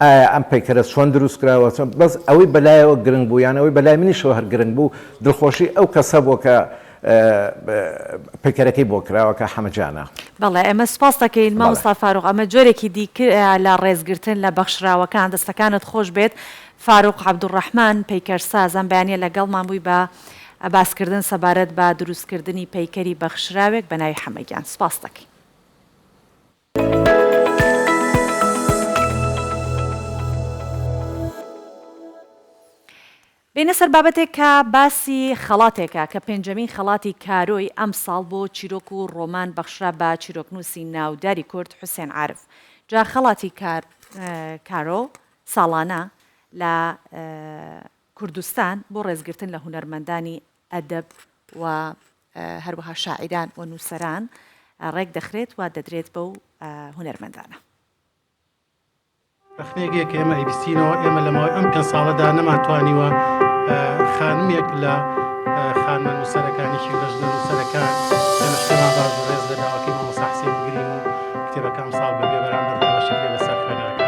ئایا ئەم پەیکەرە چۆن دروست کراوە چۆن بەس ئەوەی بەلایەوە گرنگ بوو یان ئەوەی بەلای منیشەوە هەر گرنگ بوو دڵخۆشی ئەو کەسە بووە کە پەیکەرەکەی بۆ کراوە کە حەمە جانە. بەڵێ ئێمە سوپاست دەکەین مامۆستا فاروق ئەمە جۆرێکی دیکەیە لە ڕێزگرتن لە بەخشراوەکان دەستەکانت خۆش بێت فاروق عەبدولڕەحمان پەیکەرساز ئەم بەیانیە لەگەڵمان بووی بە باسکردن سەبارەت بە دروستکردنی پەیکەری بەخشراوێک بە ناوی حەمە گیان سوپاست دەکەین. بێینە سەر بابەتێک کە باسی خەڵاتێکە کە پێنجەمین خەڵاتی کارۆی ئەمساڵ بۆ چیرۆک و ڕۆمان بەخشرا بە چیرۆکنووسی ناوداری کورد حوسێن عارف. جا خەڵاتی کارۆ ساڵانە لە کوردستان بۆ ڕێزگرتن لە هونەرمەندانی ئەدەب و هەروەها شاعیران و نووسەران ڕێک دەخرێت و دەدرێت بەو هونەرمەندانە. ڕەخنەیەک هەیە کە ئێمە ئەیبیستینەوە، ئێمە لە ماوەی ئەم پێنج ساڵەدا نەمانتوانیوە خانمێک لە خانمە نووسەرەکان، یەکێک لە ژنە نووسەرەکان، ئێمەش پێمان باش بوو ڕێز لە داواکەی مامۆستا حسێن بگرین و کتێبەکە ئەمساڵ بەبێ بەرامبەر دابەش بکرێت بەسەر خوێنەرەکاندا.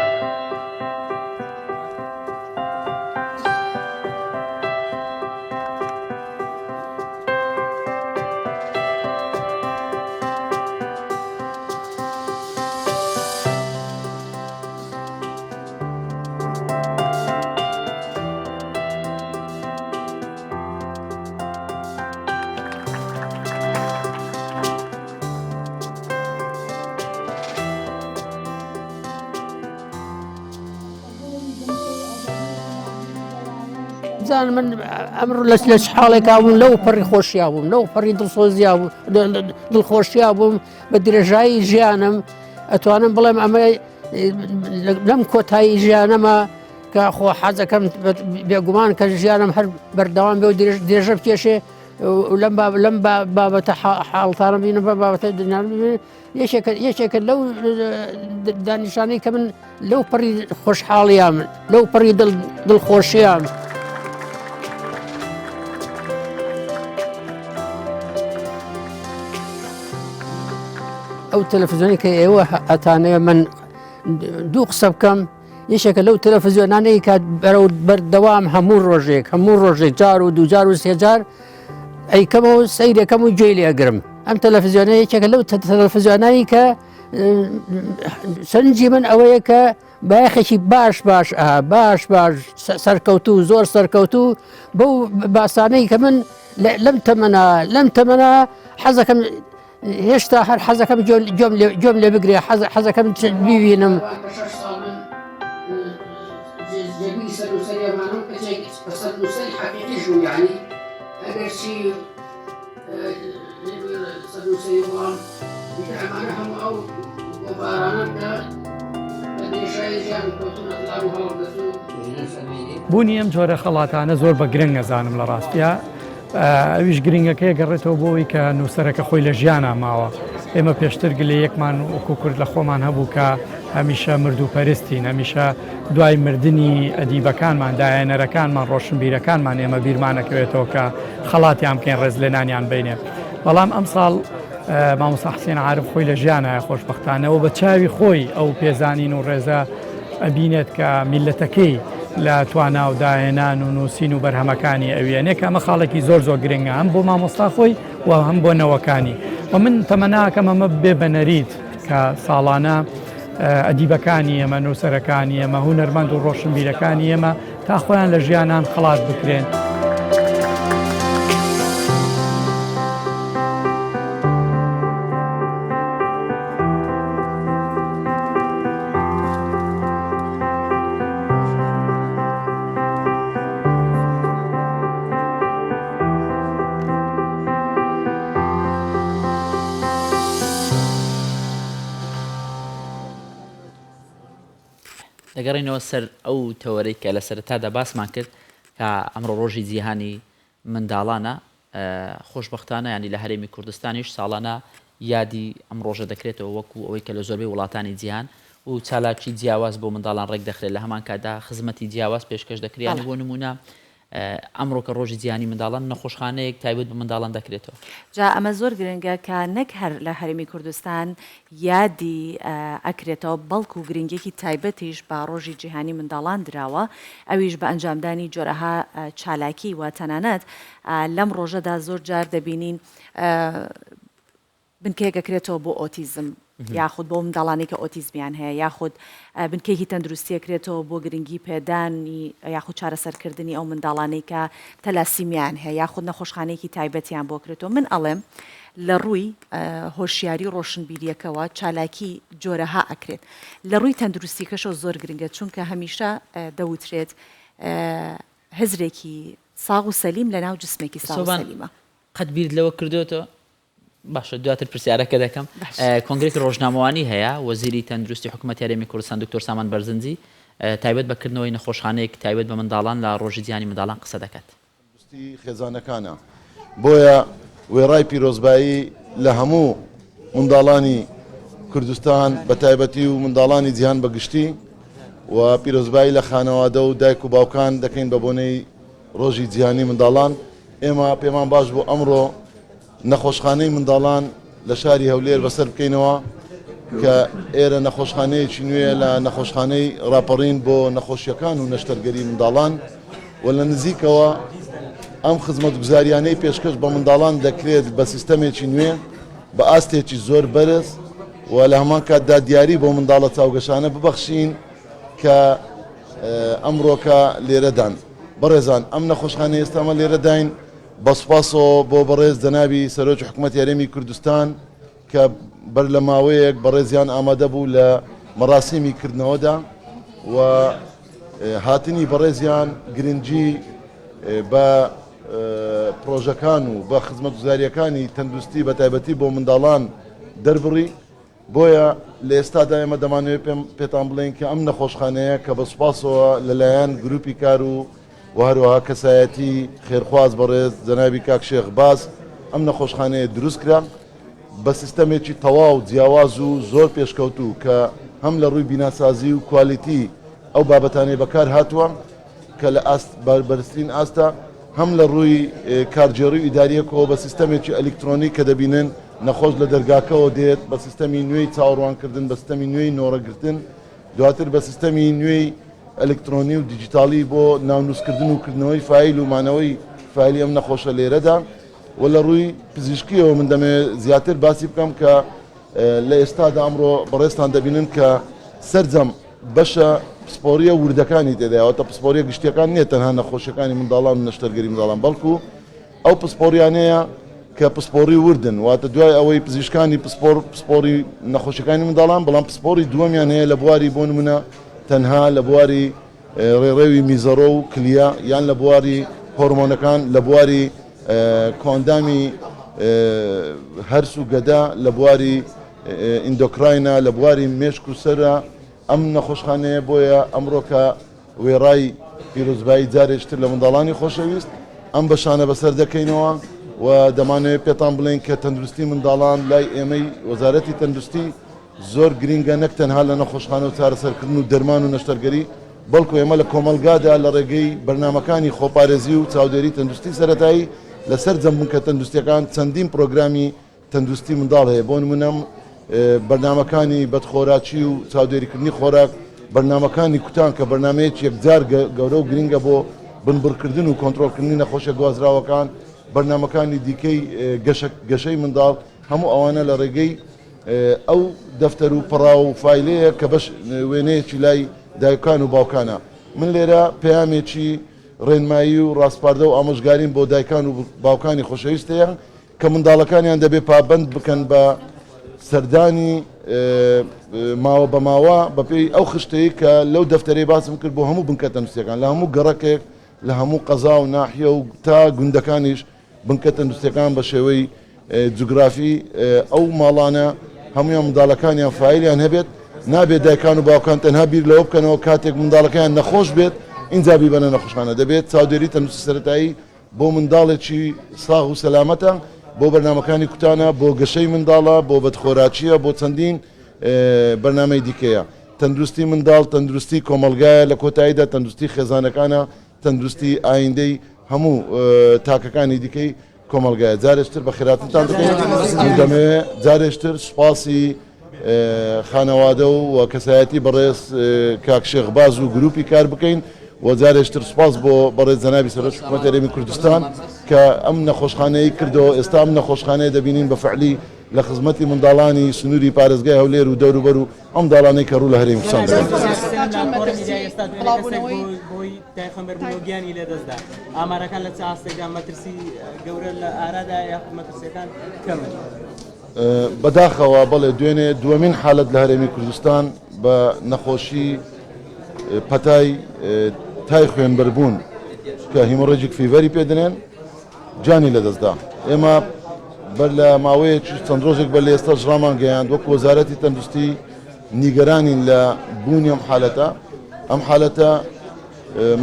بزانم من ئەمڕۆ لە لە چ حاڵێکا بووم لەو پەڕی خۆشیا بووم لەو پەڕی دڵسۆزیا بوو دڵخۆشیا بووم بە درێژایی ژیانم ئەتوانم بڵێم ئەمە لەم کۆتایی ژیانەمە کە خۆ حەزەکەم بێگومان کە ژیانم هەر بەردەوام بێ و درێژە بکێشێ لەم لەم بابەتە حاڵتانە بینم بە بابەتە دنیان یەکێکە یەکێکە لەو دانیشانەی کە من لەو پەڕی خۆشحاڵیان لەو پەڕی دڵ دڵخۆشیان. ئەو تەلەفزیۆنی کە ئێوە ئەتانەوێ من دوو قسە بکەم یەکێکە لەو تەلەفزیۆنانەی کە بەرەو بەردەوام هەموو ڕۆژێک هەموو ڕۆژێک جار و دووجار و سێجار ئەیکەمەوە سەیرەکەم و گوێی لێگرم ئەم تەلەفزیۆنە یەکێکە لەو تەلەفزیۆنانی کە سەرنجی من ئەوەیە کە بایەخێکی باش باش باش باش سەرکەوتوو زۆر سەرکەوتوو بەو باسانەی کە من لەم تەمەنا لەم تەمەنا حەزەکەم هێشتا هەر حەزەکەم گوێم لێ بگرێ حەزەکەم بیبینم. بوونی ئەم جۆرە خەڵاتانە زۆر بە گرنگ ئەزانم لە ڕاستیا ئەویش گرنگەکەی گەڕێتەوە بۆ ئەوەی کە نووسەرەکە خۆی لە ژیانا ماوە. ئێمە پێشتر گلەیەکمان وەکو کورد لە خۆمان هەبوو کە هەمیشە مردووپەرستین، هەمیشە دوای مردنی ئەدیبەکانمان، داهێنەرەکانمان، ڕۆشنبیرەکانمان ئێمە بیرمانەکەوێتەوە کە خەڵاتیان بکەین، ڕێزلێنانیان بینێ. بەڵام ئەمساڵ مامۆستا حسێن عارف خۆی لە ژیانایە خۆشبەختانە و بە چاوی خۆی ئەو پێزانین و ڕێزە ئەبینێت کە میللەتەکەی لە توانا و داهێنان و نووسین و بەرهەمەکانی ئەویەنێ کە ئەمە خاڵێکی زۆر زۆر گرنگە هەم بۆ مامۆستا خۆی و هەم بۆ نەوەکانی و من تەمەناکەم ئەمە بێ بە نەریت کە ساڵانە ئەدیبەکانی ئێمە نووسەرەکانی ئێمە هونەرمەند و ڕۆشنبیرەکانی ئێمە تا خۆیان لە ژیانان خەڵات بکرێن. دەگەڕێینەوە سەر ئەو تەوەرەی کە لە سەرەتادا باسمان کرد کە ئەمڕۆ ڕۆژی جیهانی منداڵانە، خۆشبەختانە یانی لە هەرێمی کوردستانیش ساڵانە یادی ئەم ڕۆژە دەکرێتەوە وەکو ئەوەی کە لە زۆربەی وڵاتانی جیهان و چالاکی جیاواز بۆ منداڵان ڕێک دەخرێت لە هەمان کاتدا خزمەتی جیاواز پێشکەش دەکرێت یانی بۆ نموونە. ئەمڕۆ کە ڕۆژی جیهانی منداڵان نەخۆشخانەیەک تایبەت بە منداڵان دەکرێتەوە. جا ئەمە زۆر گرنگە کە نەک هەر لە هەرێمی کوردستان یادی ئەکرێتەوە بەڵکو گرنگیەکی تایبەتیش بە ڕۆژی جیهانی منداڵان دراوە ئەویش بە ئەنجامدانی جۆرەها چالاکی و تەنانەت لەم ڕۆژەدا زۆر جار دەبینین بنکەیەک ئەکرێتەوە بۆ ئۆتیزم یاخود بۆ منداڵانی کە ئۆتیزمیان هەیە یاخود بنکەیەکی تەندروستی ئەکرێتەوە بۆ گرنگی پێدانی یاخود چارەسەرکردنی ئەو منداڵانەی کە تەلاسیمیان هەیە یاخود نەخۆشخانەیەکی تایبەتیان بۆ کرێتەوە من ئەڵێم لە ڕووی هۆشیاری ڕۆشنبیریەکەوە چالاکی جۆرەها ئەکرێت لە ڕووی تەندروستیکەشەوە زۆر گرنگە چونکە هەمیشە دەوترێت هزرێکی ساغ و سەلیم لە ناو جسمێکی ساغ و سەلیمە. قەت بیرت لەوە کردۆتەوە باشە دواتر پرسیارەکە دەکەم کۆنگرێکی ڕۆژنامەوانی هەیە وەزیری تەندروستی حکوومەت هەرێمی کوردستان دکتۆر سامان بەرزنجی تایبەت بە کردنەوەی نەخۆشخانەیەک تایبەت بە منداڵان لە ڕۆژی جیهانی منداڵان قسە دەکات. تەندروستی خێزانەکانە بۆیە وێڕای پیرۆزبایی لە هەموو منداڵانی کوردستان بە تایبەتی و منداڵانی جیهان بە گشتی و پیرۆزبایی لە خانەوادە و دایک و باوکان دەکەین بە بۆنەی ڕۆژی جیهانی منداڵان ئێمە پێمان باش بوو ئەمڕۆ نەخۆشخانەی منداڵان لە شاری هەولێر بەسەر بکەینەوە کە ئێرە نەخۆشخانەیەکی نوێیە لە نەخۆشخانەی ڕاپەڕین بۆ نەخۆشیەکان و نەشتەرگەری منداڵان و لە نزیکەوە ئەم خزمەتگوزاریانەی پێشکەش بە منداڵان دەکرێت بە سیستەمێکی نوێ بە ئاستێکی زۆر بەرز و لە هەمان کاتدا دیاری بۆ منداڵە چاوگەشانە ببەخشین کە ئەمڕۆکە لێرەدان. بەڕێزان ئەم نەخۆشخانەی ئێستا ئەمە لێرەداین بە سوپاسەوە بۆ بەڕێز جەنابی سەرۆکی حکوومەتی هەرێمی کوردستان کە بەر لە ماوەیەک بەڕێزیان ئامادە بوو لە مەراسیمی کردنەوەدا و هاتنی بەڕێزیان گرنگی بە پرۆژەکان و بە خزمەتگوزاریەکانی تەندروستی بە تایبەتی بۆ منداڵان دەربڕی. بۆیە لە ئێستادا ئێمە دەمانەوێت پێم پێتان بڵێین کە ئەم نەخۆشخانەیە کە بە سوپاسەوە لەلایەن گروپی کار و و هەروەها کەسایەتی خێرخواز بەڕێز جەنابی کاک شێخ باز ئەم نەخۆشخانەیە دروست کرا بە سیستەمێکی تەواو جیاواز و زۆر پێشکەوتوو کە هەم لە ڕووی بیناسازی و کوالیتی ئەو بابەتانەی بەکار هاتووە کە لە ئاست بەرزترین ئاستە، هەم لە ڕووی کارگێڕی و ئیدارییەکەوە بە سیستەمێکی ئەلیکترۆنی کە دەبینن نەخۆش لە دەرگاکەوە دێت بە سیستەمی نوێی چاوەڕوانکردن، بە سیستەمی نوێی نۆرەگرتن، دواتر بە سیستەمی نوێی ئەلیکترۆنی و دیجیتاڵی بۆ ناونووسکردن و کردنەوەی فایل و مانەوەی فایلی ئەم نەخۆشە لێرەدا و لە ڕووی پزیشکییەوە من دەمەوێت زیاتر باسی بکەم کە لە ئێستادا ئەمڕۆ بەڕێزتان دەبینن کە سەرجەم بەشە پسپۆڕییە وردەکانی تێدایە، واتە پسپۆڕییە گشتییەکان نییە تەنها نەخۆشییەکانی منداڵان و نەشتەرگەری منداڵان، بەڵکو ئەو پسپۆڕیانەیە کە پسپۆڕی وردن، واتە دوای ئەوەی پزیشکانی پسپۆڕ پسپۆڕی نەخۆشیەکانی منداڵان، بەڵام پسپۆڕی دووەمیان هەیە لە بواری بۆ نمونە تەنها لە بواری ڕێڕەوی میزەڕۆ و کلیە یان لە بواری هۆرمۆنەکان، لە بواری کۆئەندامی هەرس و گەدە، لە بواری ئیندۆکراینە، لە بواری مێشک و سەرە ئەم نەخۆشخانەیە، بۆیە ئەمڕۆکە وێڕای پیرۆزبایی جارێکی تر لە منداڵانی خۆشەویست ئەم بەشانە بەسەر دەکەینەوە و دەمانەوێت پێتان بڵێین کە تەندروستی منداڵان لای ئێمەی وەزارەتی تەندروستی زۆر گرینگە نەک تەنها لە نەخۆشخانە و چارەسەرکردن و دەرمان و نەشتەرگەری بەڵکو ئێمە لە کۆمەڵگادا لە ڕێگەی بەرنامەکانی خۆپارێزی و چاودێری تەندروستی سەرەتایی لە سەرجەم بنکە تەندروستیەکان چەندین پرۆگرامی تەندروستی منداڵ هەیە، بۆ نمونە بەرنامەکانی بەدخۆراکی و چاودێریکردنی خۆراک، بەرنامەکانی کوتان کە بەرنامەیەکی یەکجار گەورە و گرنگە بۆ بنبڕکردن و کۆنترۆڵکردنی نەخۆشیە گوازراوەکان، بەرنامەکانی دیکەی گەشەی منداڵ، هەموو ئەوانە لە ڕێگەی ئەو دەفتەر و پەڕاو و فایلەیە کە بەش وێنەیەکی لای دایکان و باوکانە. من لێرە پەیامێکی ڕێنمایی و ڕاسپاردە و ئامۆژگاریم بۆ دایکان و باوکانی خۆشەویست هەیە کە منداڵەکانیان دەبێت پابەند بکەن بە سەردانی ماوە بە ماوە بەپێی ئەو خشتەی کە لەو دەفتەرەی باسم کرد بۆ هەموو بنکە تەندروستیەکان لە هەموو گەڕەکێک لە هەموو قەزا و ناحیە و تا گوندەکانیش بنکە تەندروستیەکان بە شێوەی جوگرافی ئەو ماڵانە هەمویان منداڵەکانیان فایلیان هەبێت نابێت دایکان و باوکان تەنها بیر لەوە بکەنەوە کاتێک منداڵەکەیان نەخۆش بێت ئینجا بیبەنە نەخۆشخانە دەبێت چاودێری تەندروستی سەرەتایی بۆ منداڵێکی ساغ و سەلامەتە، بۆ بەرنامەکانی کوتانە، بۆ گەشەی منداڵە، بۆ بەدخۆراکییە، بۆ چەندین بەرنامەی دیکەیە. تەندروستی منداڵ تەندروستی کۆمەڵگایە، لە کۆتاییدا تەندروستی خێزانەکانە. تەندروستی ئایندەی هەموو تاکەکانی دیکەی کۆمەڵگایە. جارێکتر بەخێراتنتان دەکەین. من دەمەوێ جارێکتر سوپاسی خانەوادە و کەسایەتی بەڕێز کاک شێخ باز و گروپی کار بکەین و جارێکتر سوپاس بۆ بەڕێز جەنابی سەرۆکی حکومەتی هەرێمی کوردستان کە ئەم نەخۆشخانەیەی کردەوە. ئێستا ئەم نەخۆشخانەیە دەبینین بە فعلی لە خزمەتی منداڵانی سنووری پارێزگای هەولێر و دەوروبەر و ئەو منداڵانەی کە ڕوو لە هەرێمی کوردستان دەکەن. بەداخەوە بەڵێ دوێنێ دووەمین حالەت لە هەرێمی کوردستان بە نەخۆشی پەتای تای خوێنبەربوون کە hemorrhagic fever ی پێدەنێن گیانی لەدەستدا. ئێمە بەر لە ماوەیەکی چەند ڕۆژێک بەر لە ئێستاش ڕامانگەیاند وەک وەزارەتی تەندروستی نیگەرانین لە بوونی ئەم حالەتە. ئەم حالەتە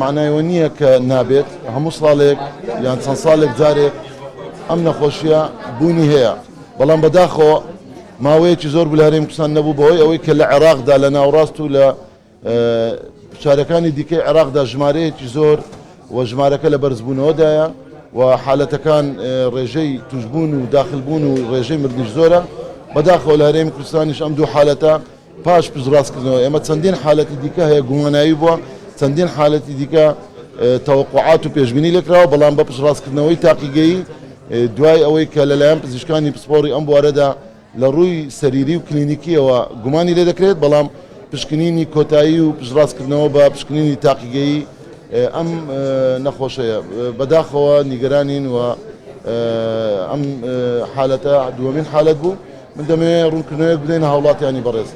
معنای ئەوە نییە کە نابێت هەموو ساڵێک یان چەند ساڵێک جارێک ئەم نەخۆشیە بوونی هەیە، بەڵام بەداخەوە ماوەیەکی زۆر بوو لە هەرێمی کوردستان نەبوو بەهۆی ئەوەی کە لە عێراقدا لە ناوەڕاست و لە شارەکانی دیکەی عێراقدا ژمارەیەکی زۆر و ژمارەکە لە بەرزبوونەوەدایە و حالەتەکان ڕێژەی توشبوون و داخلبوون و ڕێژەی مردنیش زۆرە. بەداخەوە لە هەرێمی کوردستانیش ئەم دوو حالەتە پاش پشتڕاستکردنەوە ئێمە چەندین حالەتی دیکە هەیە گوماناوی بووە، چەندین حالەتی دیکە تەوەقوعات و پێشبینی لێکراوە، بەڵام بە پشتڕاستکردنەوەی تاقیگەیی دوای ئەوەی کە لەلایەن پزیشکانی پسپۆڕی ئەم بوارەدا لە ڕووی سەریری و کلینیکییەوە گومانی لێ دەکرێت، بەڵام پشکنینی کۆتایی و پشتڕاستکردنەوە بە پشکنینی تاقیگەیی ئەم نەخۆشەیە. بەداخەوە نیگەرانین و ئەم حالەتە دووەمین حالەت بوو. من دەمەوێت ڕوونکردنەوەیەک بدەینە هاوڵاتیانی بەڕێز.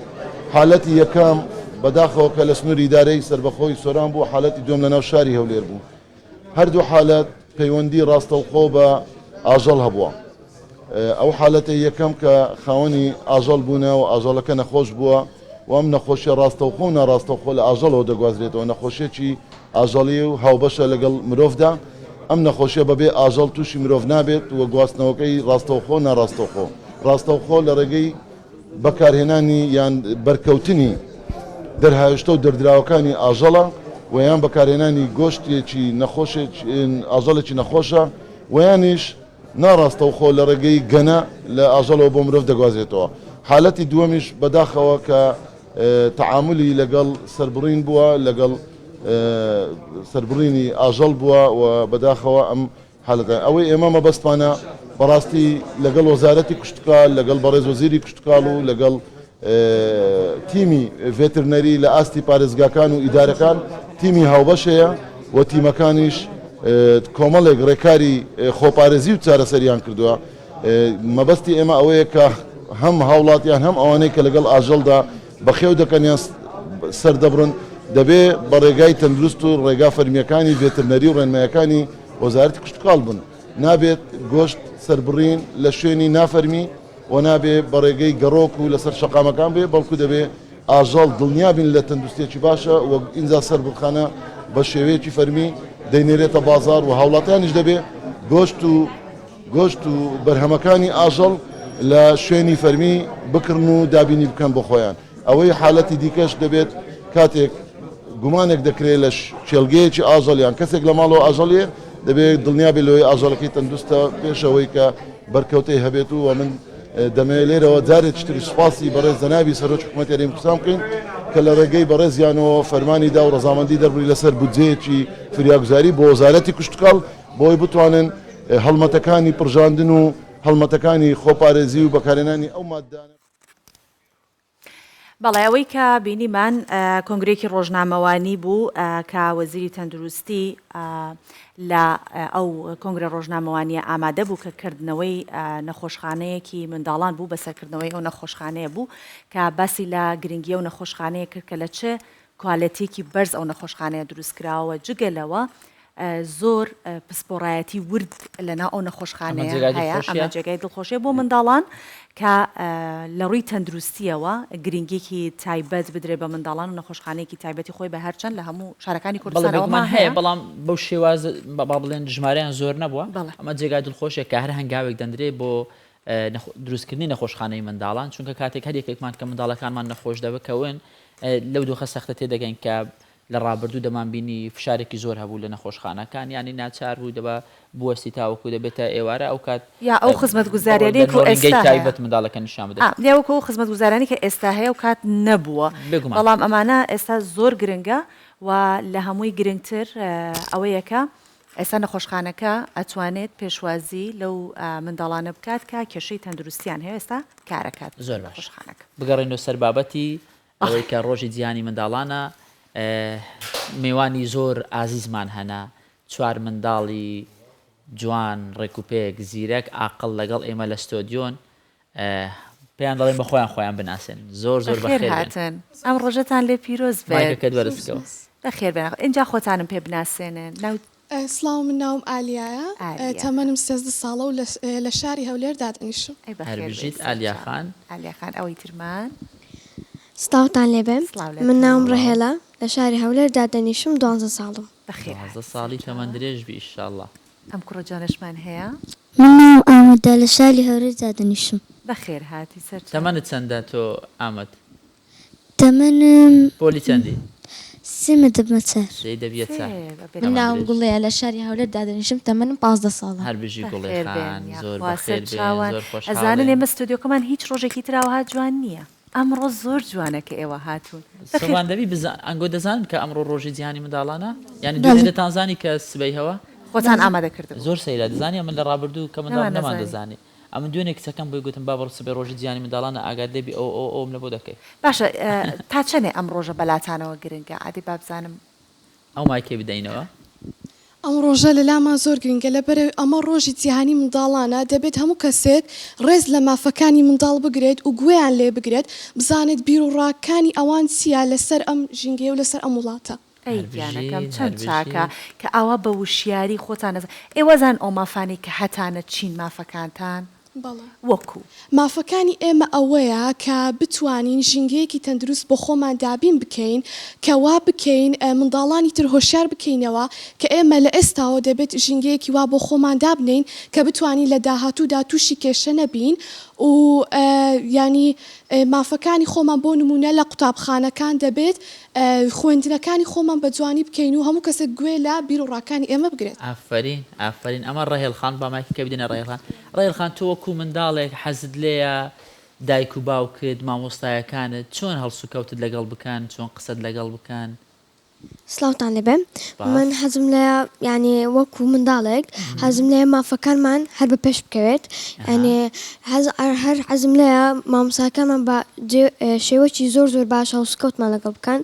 حالەتی یەکەم بەداخەوە کە لە سنووری ئیدارەی سەربەخۆی سۆران بوو، حالەتی دووەم لەناو شاری هەولێر بوو. هەردوو حالەت پەیوەندی ڕاستەوخۆ بە ئاژەڵ هەبووە. ئەو حالەتەی یەکەم کە خاوەنی ئاژەڵ بوونە و ئاژەڵەکە نەخۆش بووە و ئەم نەخۆشیە ڕاستەوخۆ و ناڕاستەوخۆ لە ئاژەڵەوە دەگوازرێتەوە، نەخۆشیەکی ئاژەڵی و هاوبەشە لەگەڵ مرۆڤدا، ئەم نەخۆشیە بەبێ ئاژەڵ تووشی مرۆڤ نابێت و گواستنەوەکەی ڕاستەوخۆ و ناڕاستەوخۆ، ڕاستەوخۆ لە ڕێگەی بەکارهێنانی یان بەرکەوتنی دەرهاوێشتە و دەردراوەکانی ئاژەڵە و یان بەکارهێنانی گۆشتێکی نەخۆشێک ئاژەڵێکی نەخۆشە و یانیش ناڕاستەوخۆ لە ڕێگەی گەنە لە ئاژەڵەوە بۆ مرۆڤ دەگوازرێتەوە. حالەتی دووەمیش بەداخەوە کە تەعامولی لەگەڵ سەربڕین بووە، لەگەڵ سەربڕینی ئاژەڵ بووە و بەداخەوە ئەم حالەتە. ئەوەی ئێمە مەبەستمانە بەڕاستی لەگەڵ وەزارەتی کشتوکاڵ، لەگەڵ بەڕێز وەزیری کشتوکاڵ و لەگەڵ تیمی ڤێترنەری لە ئاستی پارێزگاکان و ئیدارەکان تیمی هاوبەش هەیە و تیمەکانیش کۆمەڵێک ڕێکاری خۆپارێزی و چارەسەریان کردووە. مەبەستی ئێمە ئەوەیە کە هەم هاوڵاتیان هەم ئەوانەی کە لەگەڵ ئاژەڵدا بەخێو دەکەن یان سەردەبڕن دەبێ بە ڕێگای تەندروست و ڕێگا فەرمییەکانی ڤێترنەری و ڕێنمایەکانی وەزارەتی کشتوکاڵ بن. نابێت گۆشت سەربڕین لە شوێنی نافەرمی و نابێ بە ڕێگەی گەڕۆک و لەسەر شەقامەکان بێ، بەڵکو دەبێ ئاژەڵ دڵنیا بین لە تەندروستیەکی باشە و ئینجا سەربڕخانە بە شێوەیەکی فەرمی دەینێرێتە بازاڕ و هاوڵاتیانیش دەبێ گۆشت و گۆشت و بەرهەمەکانی ئاژەڵ لە شوێنی فەرمی بکڕن و دابینی بکەن بۆ خۆیان. ئەوەی حالەتی دیکەش دەبێت کاتێک گومانێک دەکرێت لە کێڵگەیەکی ئاژەڵ یان کەسێک لە ماڵەوە ئاژەڵیە دەبێت دڵنیا بێت لەوەی ئاژەڵەکەی تەندروستە پێش ئەوەی کە بەرکەوتەی هەبێت و من دەمەوێت لێرەوە جارێکی تری سوپاسی بەڕێز جەنابی سەرۆکی حکوومەتی هەرێمی کوردستان بکەین کە لە ڕێگەی بەڕێزیانەوە فەرمانی دا و ڕەزامەندی دەربڕی لەسەر بودجەیەکی فریاگوزاری بۆ وەزارەتی کشتوکاڵ بۆی بتوانن هەڵمەتەکانی پڕژاندن و هەڵمەتەکانی خۆپارێزی و بەکارهێنانی ئەو ماددانە بەڵێ ئەوەی کە بینیمان کۆنگرەیەکی ڕۆژنامەوانی بوو کە وەزیری تەندروستی لە ئەو کۆنگرە ڕۆژنامەوانیە ئامادە بوو کە کردنەوەی نەخۆشخانەیەکی منداڵان بوو بەسەرکردنەوەی ئەو نەخۆشخانەیە بوو کە باسی لە گرنگی ئەو نەخۆشخانەیە کرد کە لە چ کوالێتیەکی بەرز ئەو نەخۆشخانەیە دروست کراوە جگە لەوە زۆر پسپۆڕایەتی ورد لەناو ئەو نەخۆشخانەیە هەیە، ئەمە جێگای دڵخۆشیە بۆ منداڵان کە لە ڕووی تەندروستیەوە گرنگیەکی تایبەت بدرێت بە منداڵان و نەخۆشخانەیەکی تایبەتی خۆی بە هەرچەند لە هەموو شارەکانی کوردستان ئەوەمان هەیە بەڵام بەو شێواز با بڵێن ژمارەیان زۆر نەبووە ئەمە جێگای دڵخۆشیە کە هەر هەنگاوێک دەندرێ بۆ دروستکردنی نەخۆشخانەی منداڵان چونکە کاتێک هەر یەکێکمان کە منداڵەکانمان نەخۆش دەبکەون لەو دۆخە سەختە تێدەگەین کە. لە ڕابردوو دەمانبینی فشارێکی زۆر هەبوو لە نەخۆشخانەکان یانی ناچار بوو دەبا بوەستی تاوەکو دەبێتە ئێوارە ئەو کات یا ئەو خزمەتگوزاریانەی بڕۆی لە کە نۆرینگەی ئێستا هەیە تایبەت منداڵەکە نیشان بدەیت. ئا یا وەکو ئەو خزمەتگوزارانەی کە ئێستا هەیە ئەو کات نەبووە بێگومان. بەڵام ئەمانە ئێستا زۆر گرنگە و لە هەمووی گرنگتر ئەوەیە کە ئێستا نەخۆشخانەکە ئەتوانێت پێشوازی لەو منداڵانە بکات کە کێشەی تەندروستیان هەیە ئێستا کارەکات زۆر باش نەخۆشخانەکە. بگەڕێینەوە سەر بابەتی ئەوەی کە ڕۆژی جیهانی منداڵانە میوانی زۆر ئازیزمان هەنە چوار منداڵی جوان ڕێکوپێک زیرەک ئاقڵ لەگەڵ ئێمە لە ستۆدیۆن پێیان دەڵێن بە خۆیان خۆیان بناسێن زۆر زۆر بەخێر بەخێر بێن. هاتن ئەم ڕۆژەتان لێ پیرۆز بێت. مایکەکەت بەرز بکەوە. بەخێر بێن ئینجا خۆتانم پێ بناسێنن ناو. سڵاو من ناوم ئالیایە ئالیا. تەمەنم 13 ساڵە و لە شاری هەولێر دادەنیشم. ئەی هەر بەخێر بێی بژیت ئالیا سەرچاو. خان. ئالیا خان ئەوەی ترمان. سڵاوتان لێ بێ سڵاو لە من تۆ. ناوم سڵاو. ڕەهێلە لە شاری هەولێر دادەنیشم دوانزە ساڵم. بەخێر 12 هاتی ساڵی تەمەن سەرچاوە. درێژ بی ئیشاڵڵا. ئەم کوڕە جوانەشمان هەیە. من ناوم ئامەدە لە شاری هەولێر دادەنیشم. بەخێر هاتی سەرچاوە. تەمەنت چەندە تۆ ئامەد؟ تەمەنم پۆلی چەندی؟ سێمە دەبمە چار. سێی دەبیە سێ چار. بەبێ من تەمەن ناوم درێژ. گوڵێیە لە شاری هەولێر دادەنیشم تەمەنم 15 ساڵە. هەر بژی گوڵێ بەخێر بێن خان زۆر یاخوا بەخێر بێن سەرچاوان زۆر ئەزانن خۆشحاڵین. ئێمە ستۆدیۆکەمان هیچ ڕۆژێکی تر ئاوها جوان نییە ئەمڕۆ زۆر جوانە کە ئێوە هاتوون بەخێر سۆبان دەبی بزان ئەنگۆ دەزانن کە ئەمڕۆ ڕۆژی جیهانی منداڵانە یانی دوێنێ بەڵێ. دەتانزانی کە سبەی هەوە؟ خۆتان ئامادە کردبوو. زۆر سەیرە دەزانی ئەمن لە ڕابردوو کە منداڵ نەمان بووم نەمان دەزانی. دەزانی ئەمن دوێنێ کچەکەم بۆی گوتم بابە سبەی ڕۆژی جیهانی منداڵانە ئاگات لێ بی ئەوە ئەوە ئەوەم لە بۆ دەکەی. باشە تا چەنێ ئەم ڕۆژە بەلاتانەوە گرنگە ئادی بابزانم. ئەو مایکەی بدەینەوە. ئەم ڕۆژە لەلامان زۆر گرنگە لەبەرئەوەی ئەمە ڕۆژی جیهانی منداڵانە، دەبێت هەموو کەسێک ڕێز لە مافەکانی منداڵ بگرێت و گوێیان لێ بگرێت، بزانێت بیروڕاکانی ئەوان چییە لەسەر ئەم ژینگەیە و لەسەر ئەم وڵاتە. ئەی هەر گیانەکەم بژیت چەند هەر چاکە بژیت. کە ئاوا بە وشیاری خۆتان ئەزانن. ئێوە ئەزانن ئەو مافانەی کە هەتانە چین مافەکانتان؟ بەڵێ. وەکو. مافەکانی ئێمە ئەوەیە کە بتوانین ژینگەیەکی تەندروست بۆ خۆمان دابین بکەین، کە وا بکەین منداڵانی تر هۆشیار بکەینەوە کە ئێمە لە ئێستاوە دەبێت ژینگەیەکی وا بۆ خۆمان دابنێین کە بتوانین لە داهاتوودا تووشی کێشە نەبین و یانی مافەکانی خۆمان بۆ نموونە لە قوتابخانەکان دەبێت خوێندنەکانی خۆمان بە جوانی بکەین و هەموو کەسێک گوێ لە بیر و ڕاکانی ئێمە بگرێت. ئافەرین ئافەرین ئەمە ڕەهێڵ خان با مایکەکە بدەینە ڕەهێڵ خان ڕەهێڵ خان تۆ وەکو منداڵێک حەزت لێیە دایک و باوکت مامۆستایەکانت چۆن هەڵسوکەوتت لەگەڵ بکەن چۆن قسەت لەگەڵ بکەن؟ سڵاوتان لێبێ سپاس. من حەزم لێیە یانی وەکو منداڵێک حەزم لێیە مافەکانمان هەر بە پێش بکەوێت یانی حەز هەر حەزم لێیە مامۆستاکانمان بە شێوەکی زۆر زۆر باش هەڵسوکەوتمان لەگەڵ بکەن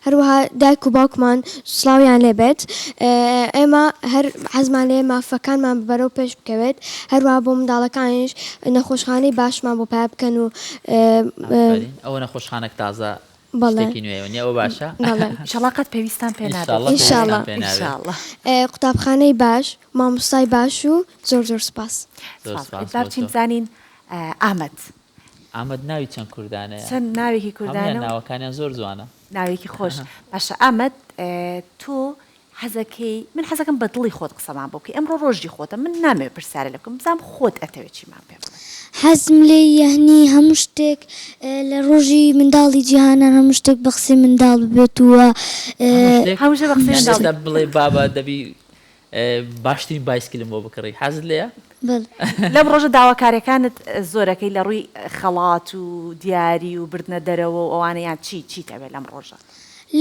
هەروەها دایک و باوکمان سڵاویان لێ بێت ئێمە هەر حەزمان لێیە مافەکانمان بەرەو پێش بکەوێت هەروەها بۆ منداڵەکانیش نەخۆشخانەی باشمان بۆ پیا بکەن و ئافەرین ئەوە نەخۆشخانەک تازە بەڵێ. شتێکی نوێیە وەنیە ئەوە باشە؟ بەڵێ. ئیشەڵا قەت پێویستان پێ نابێت. ئیشاڵڵا پێویستان پێ نابێت. ئیشاڵڵا. قوتابخانەی باش، مامۆستای باش و زۆر زۆر سوپاس. زۆر سوپاس. سوپاس با بۆ بچین تۆ. بزانین ئامەد. ئامەد ناوی چەند کوردانەیە. چەند ناوێکی کوردانە هەموویان و. ناوەکانیان زۆر جوانە. ناوێکی خۆش. باشە ئامەد تۆ حەزەکەی من حەزەکەم بە دڵی خۆت قسەمان بۆ بکەی ئەمڕۆ ڕۆژی خۆتە من نامەوێ پرسیارە لێ بکەم بزانم خۆت ئەتەوێ چیمان پێ بڵێ. حەزم لێی یەعنی هەموو شتێک لە ڕۆژی منداڵی جیهانان هەموو شتێک بە قسەی منداڵ ببێت و هەموو شتێک هەموو شتێک بە قسەی یانی منداڵ ئێستا بڵێ بابە دەبی باشترین بایسکلم بۆ بکڕی حەزت لێیە؟ بەڵێ. لەم ڕۆژە داواکاریەکانت زۆرەکەی لە ڕووی خەڵات و دیاری و بردنە دەرەوە و ئەوانە یان چی چیت ئەوێ لەم ڕۆژە؟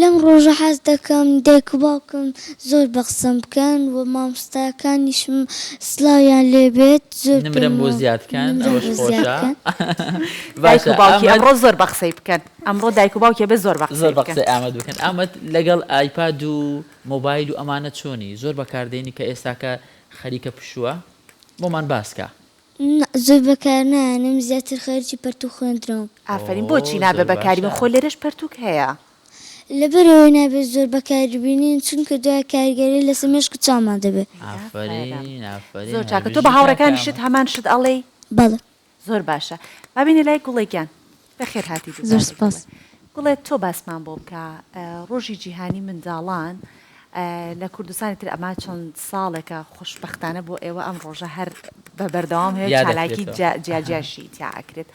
لەم ڕۆژە حەز دەکەم دایک و باوکم زۆر بە قسەم بکەن و مامۆستاکانیشم سڵاویان لێ بێت زۆر پێم نمرەم بۆ زیاد کەن نمرەم ئەوەش بۆ زیاد خۆشە کەن. دایک باشە و باوکی ئامەد ئەمڕۆ زۆر بە قسەی بکەن ئەمڕۆ دایک و باوکی ئەبێ زۆر بە زۆر قسەی بە بکەن. قسەی ئامەد بکەن ئامەد لەگەڵ ئایپاد و مۆبایل و ئەمانە چۆنی زۆر بەکاردێنی کە ئێستاکە خەریکە پشووە بۆمان باس کە. نا زۆر بەکار نایەنم زیاتر خەریکی پەرتوک خوێندنەوەم. ئافەرین ئۆ بۆچی نابێ زۆر بەکاری بێن باشە. خۆ لێرەش پەرتوک هەیە. لەبەرئەوەی نابێت زۆر بەکاری بینین چونکە دوای کاریگەری لەسەر مێشک و چاومان دەبێت. ئافەرم ئافەرین ئافەرین زۆر هەر چاکە تۆ بژی بە کاکە هاوڕێکانیشت ئامەد. هەمان شت ئەڵێی؟ بەڵێ. زۆر باشە با بێینە لای گوڵێ گیان بەخێر هاتی زۆر دووبارە سوپاس. گوڵێ گوڵێ تۆ باسمان بۆ بکە ڕۆژی جیهانی منداڵان لە کوردستانی تر ئەمە چەند ساڵێکە خۆشبەختانە بۆ ئێوە ئەم ڕۆژە هەر بە بەردەوام هەیە یا چالاکی دەکرێتەوە. جیاجیاشی تیا ئەکرێت.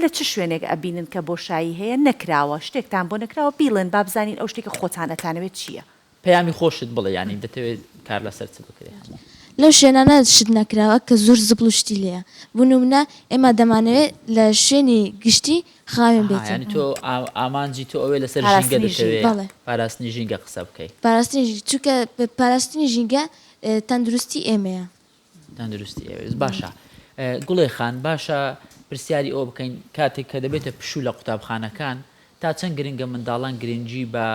لە چ شوێنێک ئەبینن کە بۆشایی هەیە نەکراوە شتێکتان بۆ نەکراوە بیڵێن با بزانین ئەو شتێکە خۆتان ئەتانەوێت چییە. پەیامی خۆشت بڵێ یانی دەتەوێت کار لەسەر چ بکرێ هەموو. لەو شوێنانە شت نەکراوە کە زۆر زبڵ و شتی لێیە بۆ نمونە ئێمە دەمانەوێت لە شوێنی گشتی خاوێن ئەها بێتن. یانی تۆ ئامانجی تۆ ئەوەیە لەسەر ژینگە پاراستنی دەتەوێ ژینگە. بەڵێ. پاراستنی ژینگە قسە بکەی. پاراستنی ژینگە چونکە پاراستنی ژینگە تەندروستی ئێمەیە. تەندروستی ئێوەیە باشە گوڵێ خان باشە پرسیاری ئەوە بکەین کاتێک کە دەبێتە پشوو لە قوتابخانەکان تا چەند گرنگە منداڵان گرنگی بە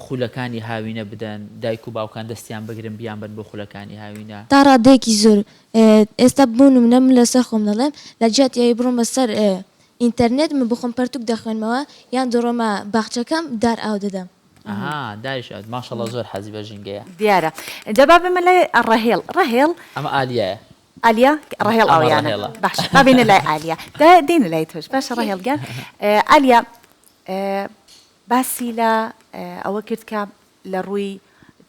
خولەکانی هاوینە بدەن دایک و باوکان دەستیان بگرن بیانبەن بۆ خولەکانی هاوینە؟ تا ڕادەیەکی زۆر ئێستا بۆ نمونە من لەسەر خۆم دەڵێم لە جیاتی ئەوەی بڕۆمە سەر ئینتەرنێت من بۆخۆم پەرتوک دەخوێنمەوە یان دەڕۆمە باخچەکەم دار ئاو دەدەم. ئەها داریش ئەد ماشەڵا زۆر حەزی بە ژینگەیە. دیارە جا با بێمە لای ڕەهێڵ ڕەهێڵ. ئەمە ئالیایە. ئالیا ڕەهێڵ ئەمە ئەویانە ڕەهێڵە. باشە با بێینە لای ئالیا دا دێینە لای تۆش باشە ڕەهێڵ گیان ئالیا باسی لە ئەوە کرد کە لە ڕووی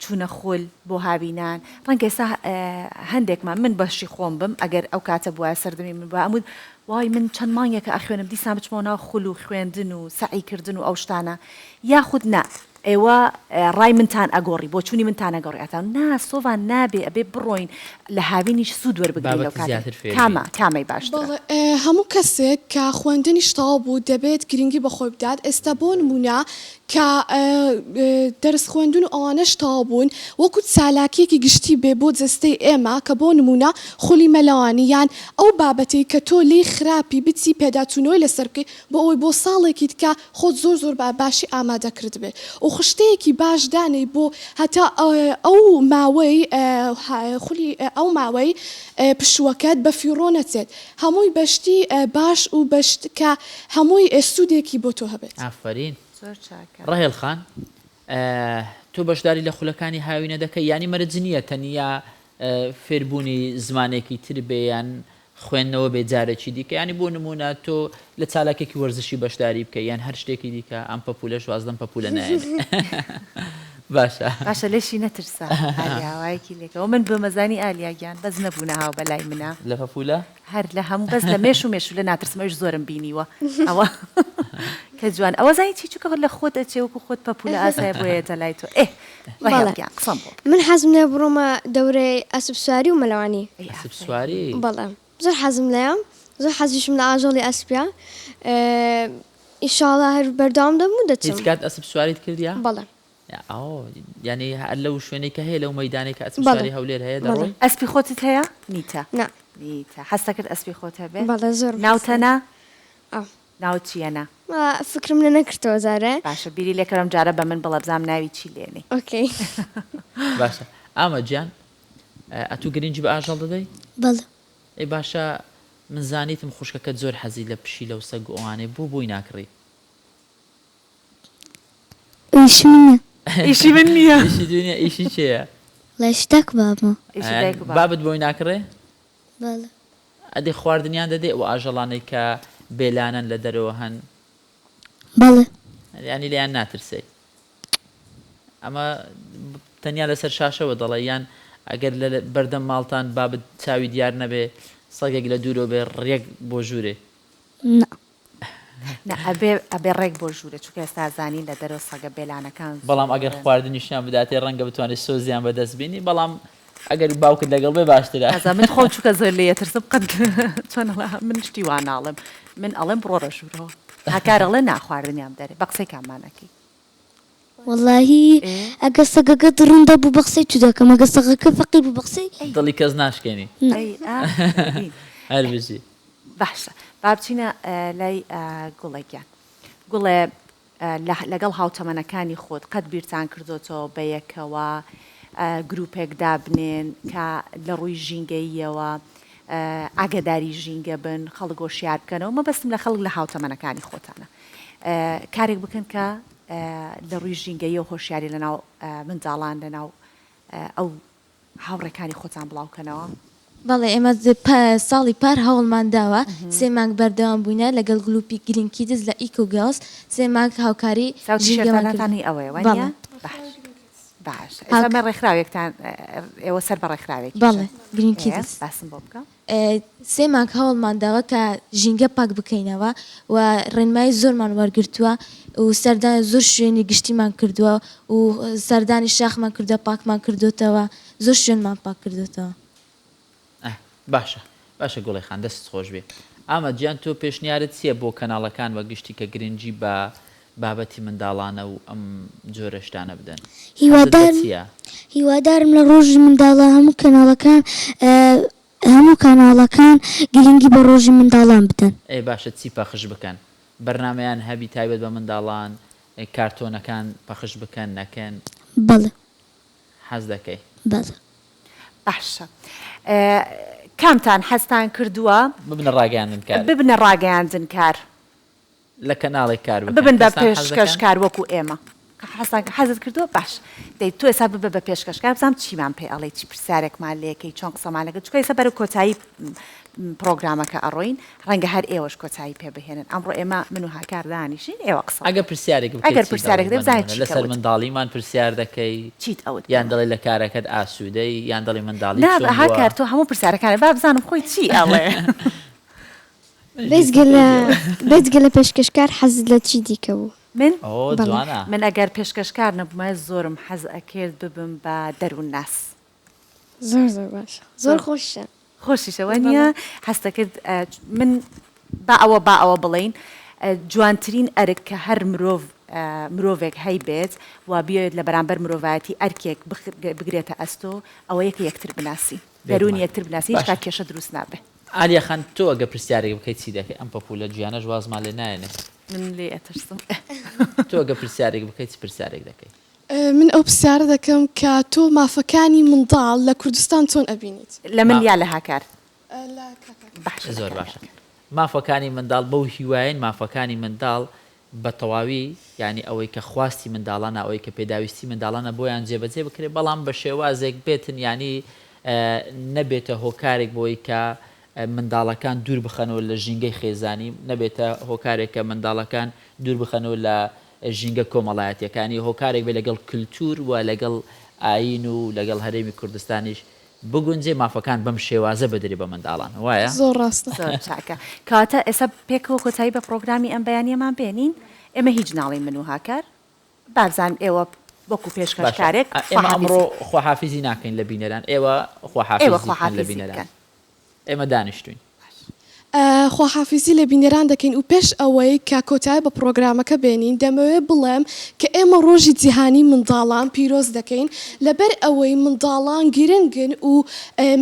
چوونە خول بۆ هاوینان ڕەنگە ئێستا هەندێکمان من بەشی خۆم بم ئەگەر ئەو کاتە بوایە سەردەمی من بوایە ئەموت وای من چەند مانگێکە ئەخوێنم دیسان بچمەوە ناو خول و خوێندن و سەعی کردن و ئەو شتانە یاخود نا ئێوە ڕای منتان ئەگۆڕی بۆچوونی منتان ئەگۆڕی ئەتان نا سۆڤان نابێ ئەبێ بڕۆین لە هاوینیش سوود وەربگرین لەو بابەتی کاتە زیاتر فێر کامە بین. کامەی باشترە؟ بەڵێ هەموو کەسێک کە خوێندنیش تەواو بوو دەبێت گرنگی بە خۆی بدات ئێستا بۆ نموونە کە دەرس خوێندن و ئەوانەش تەواو بوون وەکو چالاکیەکی گشتی بێ بۆ جەستەی ئێمە کە بۆ نموونە خولی مەلەوانی یان ئەو بابەتەی کە تۆ لێی خراپی بچی پێداچوونەوەی لەسەر بکەی بۆ ئەوەی بۆ ساڵێکی دیکە خۆت زۆر زۆر بە باشی ئامادە کردبێت و خشتەیەکی باش دانێی بۆ هەتا ئەو ماوەی خولی ئەو ماوەی پشووەکەت بە فیڕۆ نەچێت هەمووی بە شتی باش و بە شت کە هەمووی سوودێکی بۆ تۆ هەبێت. ئافەرین زۆر چاکە. ڕەهێڵ خان تۆ بەشداری لە خولەکانی هاوینە دەکەی یانی مەرج نییە تەنیا فێربوونی زمانێکی تر بێ یان خوێندنەوە بێ جارێکی دیکە یانی بۆ نموونە تۆ لە چالاکێکی وەرزشی بەشداری بکەی یان هەر شتێکی دیکە ئەم پەپوولەش واز لەم پەپوولە نایەنێ باشە. باشە لێشی نەترسە ئالیا وایەکی لێکەوە من بمەزانی ئالیا گیان بەس نەبوونە هاو بەلای منە. لە پەپوولە؟ هەر لە هەموو بەس لە مێش و مێشولە ناترسم ئەویش زۆرم بینیوە ئەوە کە جوان ئەوە زانی چی چونکە لە خۆت ئەچێ وەکو خۆت پەپولە ئاسایە بۆیە یەتە لای تۆ ئێ ڕەهێڵ گیان قسەم بۆ من حەزم لێیە بڕۆمە دەورەی ئەسپ سواری و مەلەوانی. ئەسپ سواری؟ بەڵێ زۆر حەزم لێیە زۆر حەزیشم لە ئاژەڵی ئەسپە ئیشاڵا هەر بەردەوام دەبم و دەچم. هیچ کات ئەسپ سواریت کردیە؟ بەڵێ. یانی هەر لەو شوێنەی کە هەیە لەو مەیدانەی کە ئەسپی سواری هەولێر هەیە دەڕۆی؟ ئەسپی خۆتت هەیە؟ نیتە. نا. نیتە. حەزتەکرد ئەسپی خۆت هەبێ؟ بەڵێ زۆرم حەز ناوتە نا؟ ئا. ناوت چییە نا؟ فکرم لێ نەکردەوە جارێ. باشە بیری لێ کەرەم جارە بە من بڵێ بزانم ناوی چی لێنێی. okay. باشە ئامەد گیان ئەتوو گرنگی بە ئاژەڵ دەدەی؟ بەڵێ. ئەی باشە من زانیتم خوشکەکەت زۆر حەزی لە پشیلە و سەگ و ئەوانەیە بۆ بۆی ناکڕی؟ ئیشی من نیە. ئیشی من نیە. ئیشی تو نیە ئیشی کێیە؟ وەڵا ئیشی دایک و بابمە. ئیشی دایک و بابت. بابت بۆی ناکڕێ؟ بەڵێ. ئەدی خواردنیان دەدەی ئەو ئاژەڵانەی کە بێلانەن لە دەرەوە هەن؟ بەڵێ. یانی لێیان ناترسێی؟ ئەمە تەنیا لەسەر شاشەوە دەڵێ یان ئەگەر لە بەردەم ماڵتان بابت چاوی دیار نەبێ سەگێک لە دوورەوە بێ ڕێک بۆ ژوورێ؟ نا. نا ئەبێ ئەبێ ڕێک بۆ ژوورێ چونکە ئێستا ئەزانین لە دەرەوە سەگە بێلانەکان بەڵام ئەگەر زۆرن. خواردنیشیان بداتێ ڕەنگە بتوانێ سۆزیان بەدەست بینی بەڵام ئەگەر باوکت لەگەڵ بێ باشترە. ئازا من خۆم چونکە زۆر لێی ئەترسم قەت چۆن ئەڵێ من شتی وا ناڵێم من ئەڵێم بڕۆرە ژوورەوە هاکار ئەڵێ نا خواردنیان بدەرێ بە قسەی کاممان ئەکەی. وەڵاهی ئەگەر سەگەکە دڕندە بوو بە قسەی تو دەکەم ئەگەر سەگەکە فەقیر بوو بە قسەی. دڵی کەس ناشکێنی. ئەی ئافەرین. هەر بژی. باشە با بچینە لای گوڵێ گیان. گوڵێ لەگەڵ هاوتەمەنەکانی خۆت قەت بیرتان کردۆتەوە بەیەکەوە گروپێک دابنێن کە لە ڕووی ژینگەییەوە ئاگەداری ژینگە بن خەڵک هۆشیار بکەنەوە مەبەستم لە خەڵک لە هاوتەمەنەکانی خۆتانە کارێک بکەن کە لە ڕووی ژینگەییەوە هۆشیاری لەناو منداڵان لەناو ئەو هاوڕێکانی خۆتان بڵاو کەنەوە؟ بەڵێ ئێمە ساڵی پار هەوڵمان داوە سێ مانگ بەردەوام بووینە لەگەڵ گلوپی گرین کیدز لە ئیکۆ گێڵس سێ مانگ هاوکاری ساو ژینگەمان کرد. تیشێرتانەتان هی ئەوەیە بەڵێ. وانیە؟ باش. باش ئێستا مە ڕێکخراوێکتان ئێوە سەر بە ڕێکخراوێکی بەڵێ گرین کیدز. باسم بۆ بکە. سێ مانگ هەوڵمان داوە کە ژینگە پاک بکەینەوە و ڕێنمایی زۆرمان وەرگرتووە و سەردانی زۆر شوێنی گشتیمان کردووە و سەردانی شاخمان کردووە پاکمان کردۆتەوە زۆر شوێنمان پاک کردۆتەوە. ئه باشە باشە گوڵێ خان دەستت خۆش بێ. ئامەد گیان تۆ پێشنیارت چیە بۆ کەناڵەکان بە گشتی کە گرنگی بە بابەتی منداڵانە و ئەم جۆرە شتانە بدەن؟ حەزت بە هیوادارم چیە؟ هیوادارم لە ڕۆژی منداڵان هەموو کەناڵەکان هەموو کاناڵەکان گرنگی بە ڕۆژی منداڵان بدەن. ئێ باشە چی پەخش بکەن؟ بەرنامەیان هەبی تایبەت بە منداڵان کارتۆنەکان پەخش بکەن نەکەن؟ بەڵێ. حەز دەکەی؟ بەڵێ. باشە کامتان حەزتان کردووە؟ ببنە ڕاگەیاندنکار. ببنە ڕاگەیاندنکار. لە کەناڵێک کار بکەن. ببن بە کەستان حەز دەکەن؟ پێشکەشکار وەکو ئێمە. حەزتان حەزت کردووە؟ باش دەی تۆ ئێستا ببە بە پێشکەشکار بزانم چیمان پێ ئەڵێی چی پرسیارێکمان لێکەی چۆن قسەمان لەگەڵ چونکە ئێستا بەرەو کۆتایی پڕۆگرامەکە ئەڕۆین ڕەنگە هەر ئێوەش کۆتایی پێ بهێنن ئەمڕۆ ئێمە من و هاکار دانیشین ئێوە قسە ئەگەر پرسیارێک بکەی ئەگەر چی پرسیارێک دەڵێی دەی بە بزانین نموونە چیت لەسەر ئەوت منداڵیمان پرسیار دەکەی چیت ئەوت یان دەڵێی لە کارەکەت ئاسوودەی یان دەڵێی منداڵیت نا چۆن بووە؟ هاکار تۆ هەموو پرسیارەکانت با بزانم خۆی چی ئەڵێ. بێجگە لە بێجگە لە پێشکەشکار حەزت لە چی دیکە بوو؟ من؟ ئۆ بەڵێ. جوانە. من ئەگەر پێشکەشکار نەبوومایە زۆرم حەز ئەکرد ببم بە دەروونناس. زۆر زۆر باشە زۆر خۆشیشە. خۆشیشە وانیە؟ حەزتەکرد من با ئەوە با ئەوە بڵێین جوانترین ئەرک کە هەر مرۆڤ مرۆڤێک هەیبێت و بیەوێت لە بەرامبەر مرۆڤایەتی ئەرکێک بگرێتە ئەستۆ ئەوەیە کە یەکتر بناسی دەروونی بێگومان یەکتر بناسی هیچ باشە کات کێشە دروست نابێ. عالیا خان تۆ ئەگەر پرسیارێک بکەی چی دەکەی ئەم پەپولە گیانەش وازمان لێ نایەنێ. من لێی ئەترسم. تۆ ئەگەر پرسیارێک بکەی چ پرسیارێک دەکەی؟ من ئەو پرسیارە دەکەم کە تۆ مافەکانی منداڵ لە کوردستان چۆن ئەبینیت؟ لە من ما. یا لە هاکار؟ لە کاک هاکار. باشە لە زۆر کاک باشە هاکار. مافەکانی منداڵ بەو هیوایەین مافەکانی منداڵ بە تەواوی یانی ئەوەی کە خواستی منداڵانە ئەوەی کە پێداویستی منداڵانە بۆیان جێبەجێ بکرێت بەڵام بە شێوازێک بێتن یانی نەبێتە هۆکارێک بۆی کە منداڵەکان دوور بخەنەوە لە ژینگەی خێزانی نەبێتە هۆکارێک کە منداڵەکان دوور بخەنەوە لە ژینگە کۆمەڵایەتیەکانی هۆکارێک بێت لەگەڵ کلتور و لەگەڵ ئایین و لەگەڵ هەرێمی کوردستانیش بگونجێ مافەکان بەم شێوازە بدرێ بە منداڵان وایە؟ زۆر ڕاستە. زۆر چاکە کەواتە ئێستا پێکەوە کۆتایی بە پڕۆگرامی ئەم بەیانیەمان بێنین ئێمە هیچ ناڵێین من و هاکار بابزانم ئێوە وەکو باشە پێشکەشکارێک ئێمە خواحافیزی ئەمڕۆ خواحافیزی ناکەین لە بینەران ئێوە ئێوە خواحافیزی بکەن لە خواحافیزی بینەران بکەن. ئێمە دانیشتوین. خواحافیزی لە بینەران دەکەین و پێش ئەوەی کە کۆتایی بە پڕۆگرامەکە بێنین دەمەوێت بڵێم کە ئێمە ڕۆژی جیهانی منداڵان پیرۆز دەکەین لەبەر ئەوەی منداڵان گرنگن و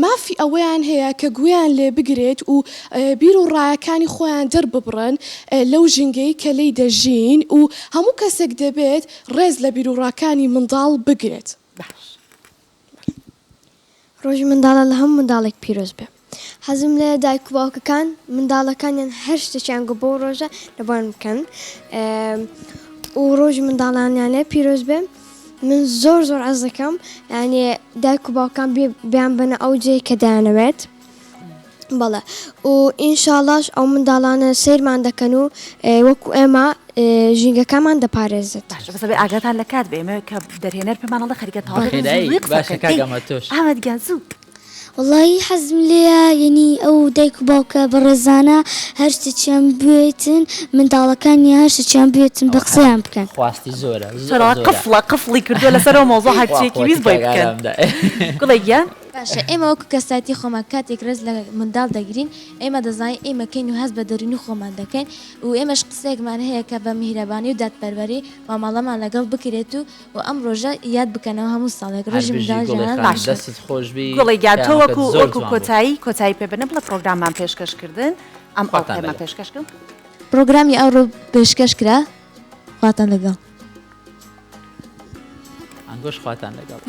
مافی ئەوەیان هەیە کە گوێیان لێ بگرێت و بیر و ڕایەکانی خۆیان دەرببڕن لەو ژینگەی کە لێی دەژین و هەموو کەسێک دەبێت ڕێز لە بیروڕاکانی منداڵ بگرێت. ڕۆژی منداڵان لە هەموو منداڵێک پیرۆز بێ. حەزم لێیە دایک و باوکەکان منداڵەکانیان هەر شتێکیان گوت بەو ڕۆژە لە بۆیان بکەن و ڕۆژی منداڵانیان لێ پیرۆز بێ. من زۆر زۆر عەز دەکەم یعنی دایک و باوکان بیان بەنە ئەو جێی کە دەیانەوێت. بەڵێ و ئینشاڵاش ئەو منداڵانە سەیرمان دەکەن و وەکو ئێمە ژینگەکەمان دەپارێزێت. باشە بەس ئەبێ ئاگاتان لە کات بێ ئێمە کە دەرهێنەر پێمان ئەڵێ خەریکە تەواو دەبین بەخێرایی زوو قسە باشە بکەن کاک دەی ئەمە تۆش. ئامەد گیان زوو. وەڵایی حەزم لێیە یەنی ئەو دایک و باوکە بەڕێزانە هەر شتێکیان بوێتن منداڵەکانیان هەر شتێکیان بوێتن بە ئەوە قسەیان بکەن. خواستی زۆرە زۆر چرا زۆرە. قفڵە قفڵی کردووە لەسەر ئەو مەوزوع خوا هەرچیەکی قوەتی ویست بۆی کاک بکەن ئارام دا. گوڵێ گیان. باشە ئێمە وەکو کەسایەتی خۆمان کاتێک ڕێز لە منداڵ دەگرین ئێمە دەزانین ئێمە کێین و هەست بە دەروونی خۆمان دەکەین و ئێمەش قسەیەکمان هەیە کە بە میهرەبانی و دادپەروەری مامەڵەمان لەگەڵ بکرێت و و ئەم ڕۆژە یاد بکەنەوە هەموو ساڵێک هەر ڕۆژی بژی منداڵی گوڵێ جیهان خانم باشە دەستت خۆش بی گوڵێ گیان تۆ پەیامەکەت وەکو زۆر وەکو جوان بوو. کۆتایی کۆتایی پێ بنە بڵێ پڕۆگراممان پێشکەش کردن ئەم خواتان ئەڵقەیەمان لەگەڵ. پێشکەش کرد. پڕۆگرامی ئەوڕۆ پێشکەش کرا خواتان لەگەڵ. ئەنگۆش خواتان لەگەڵ.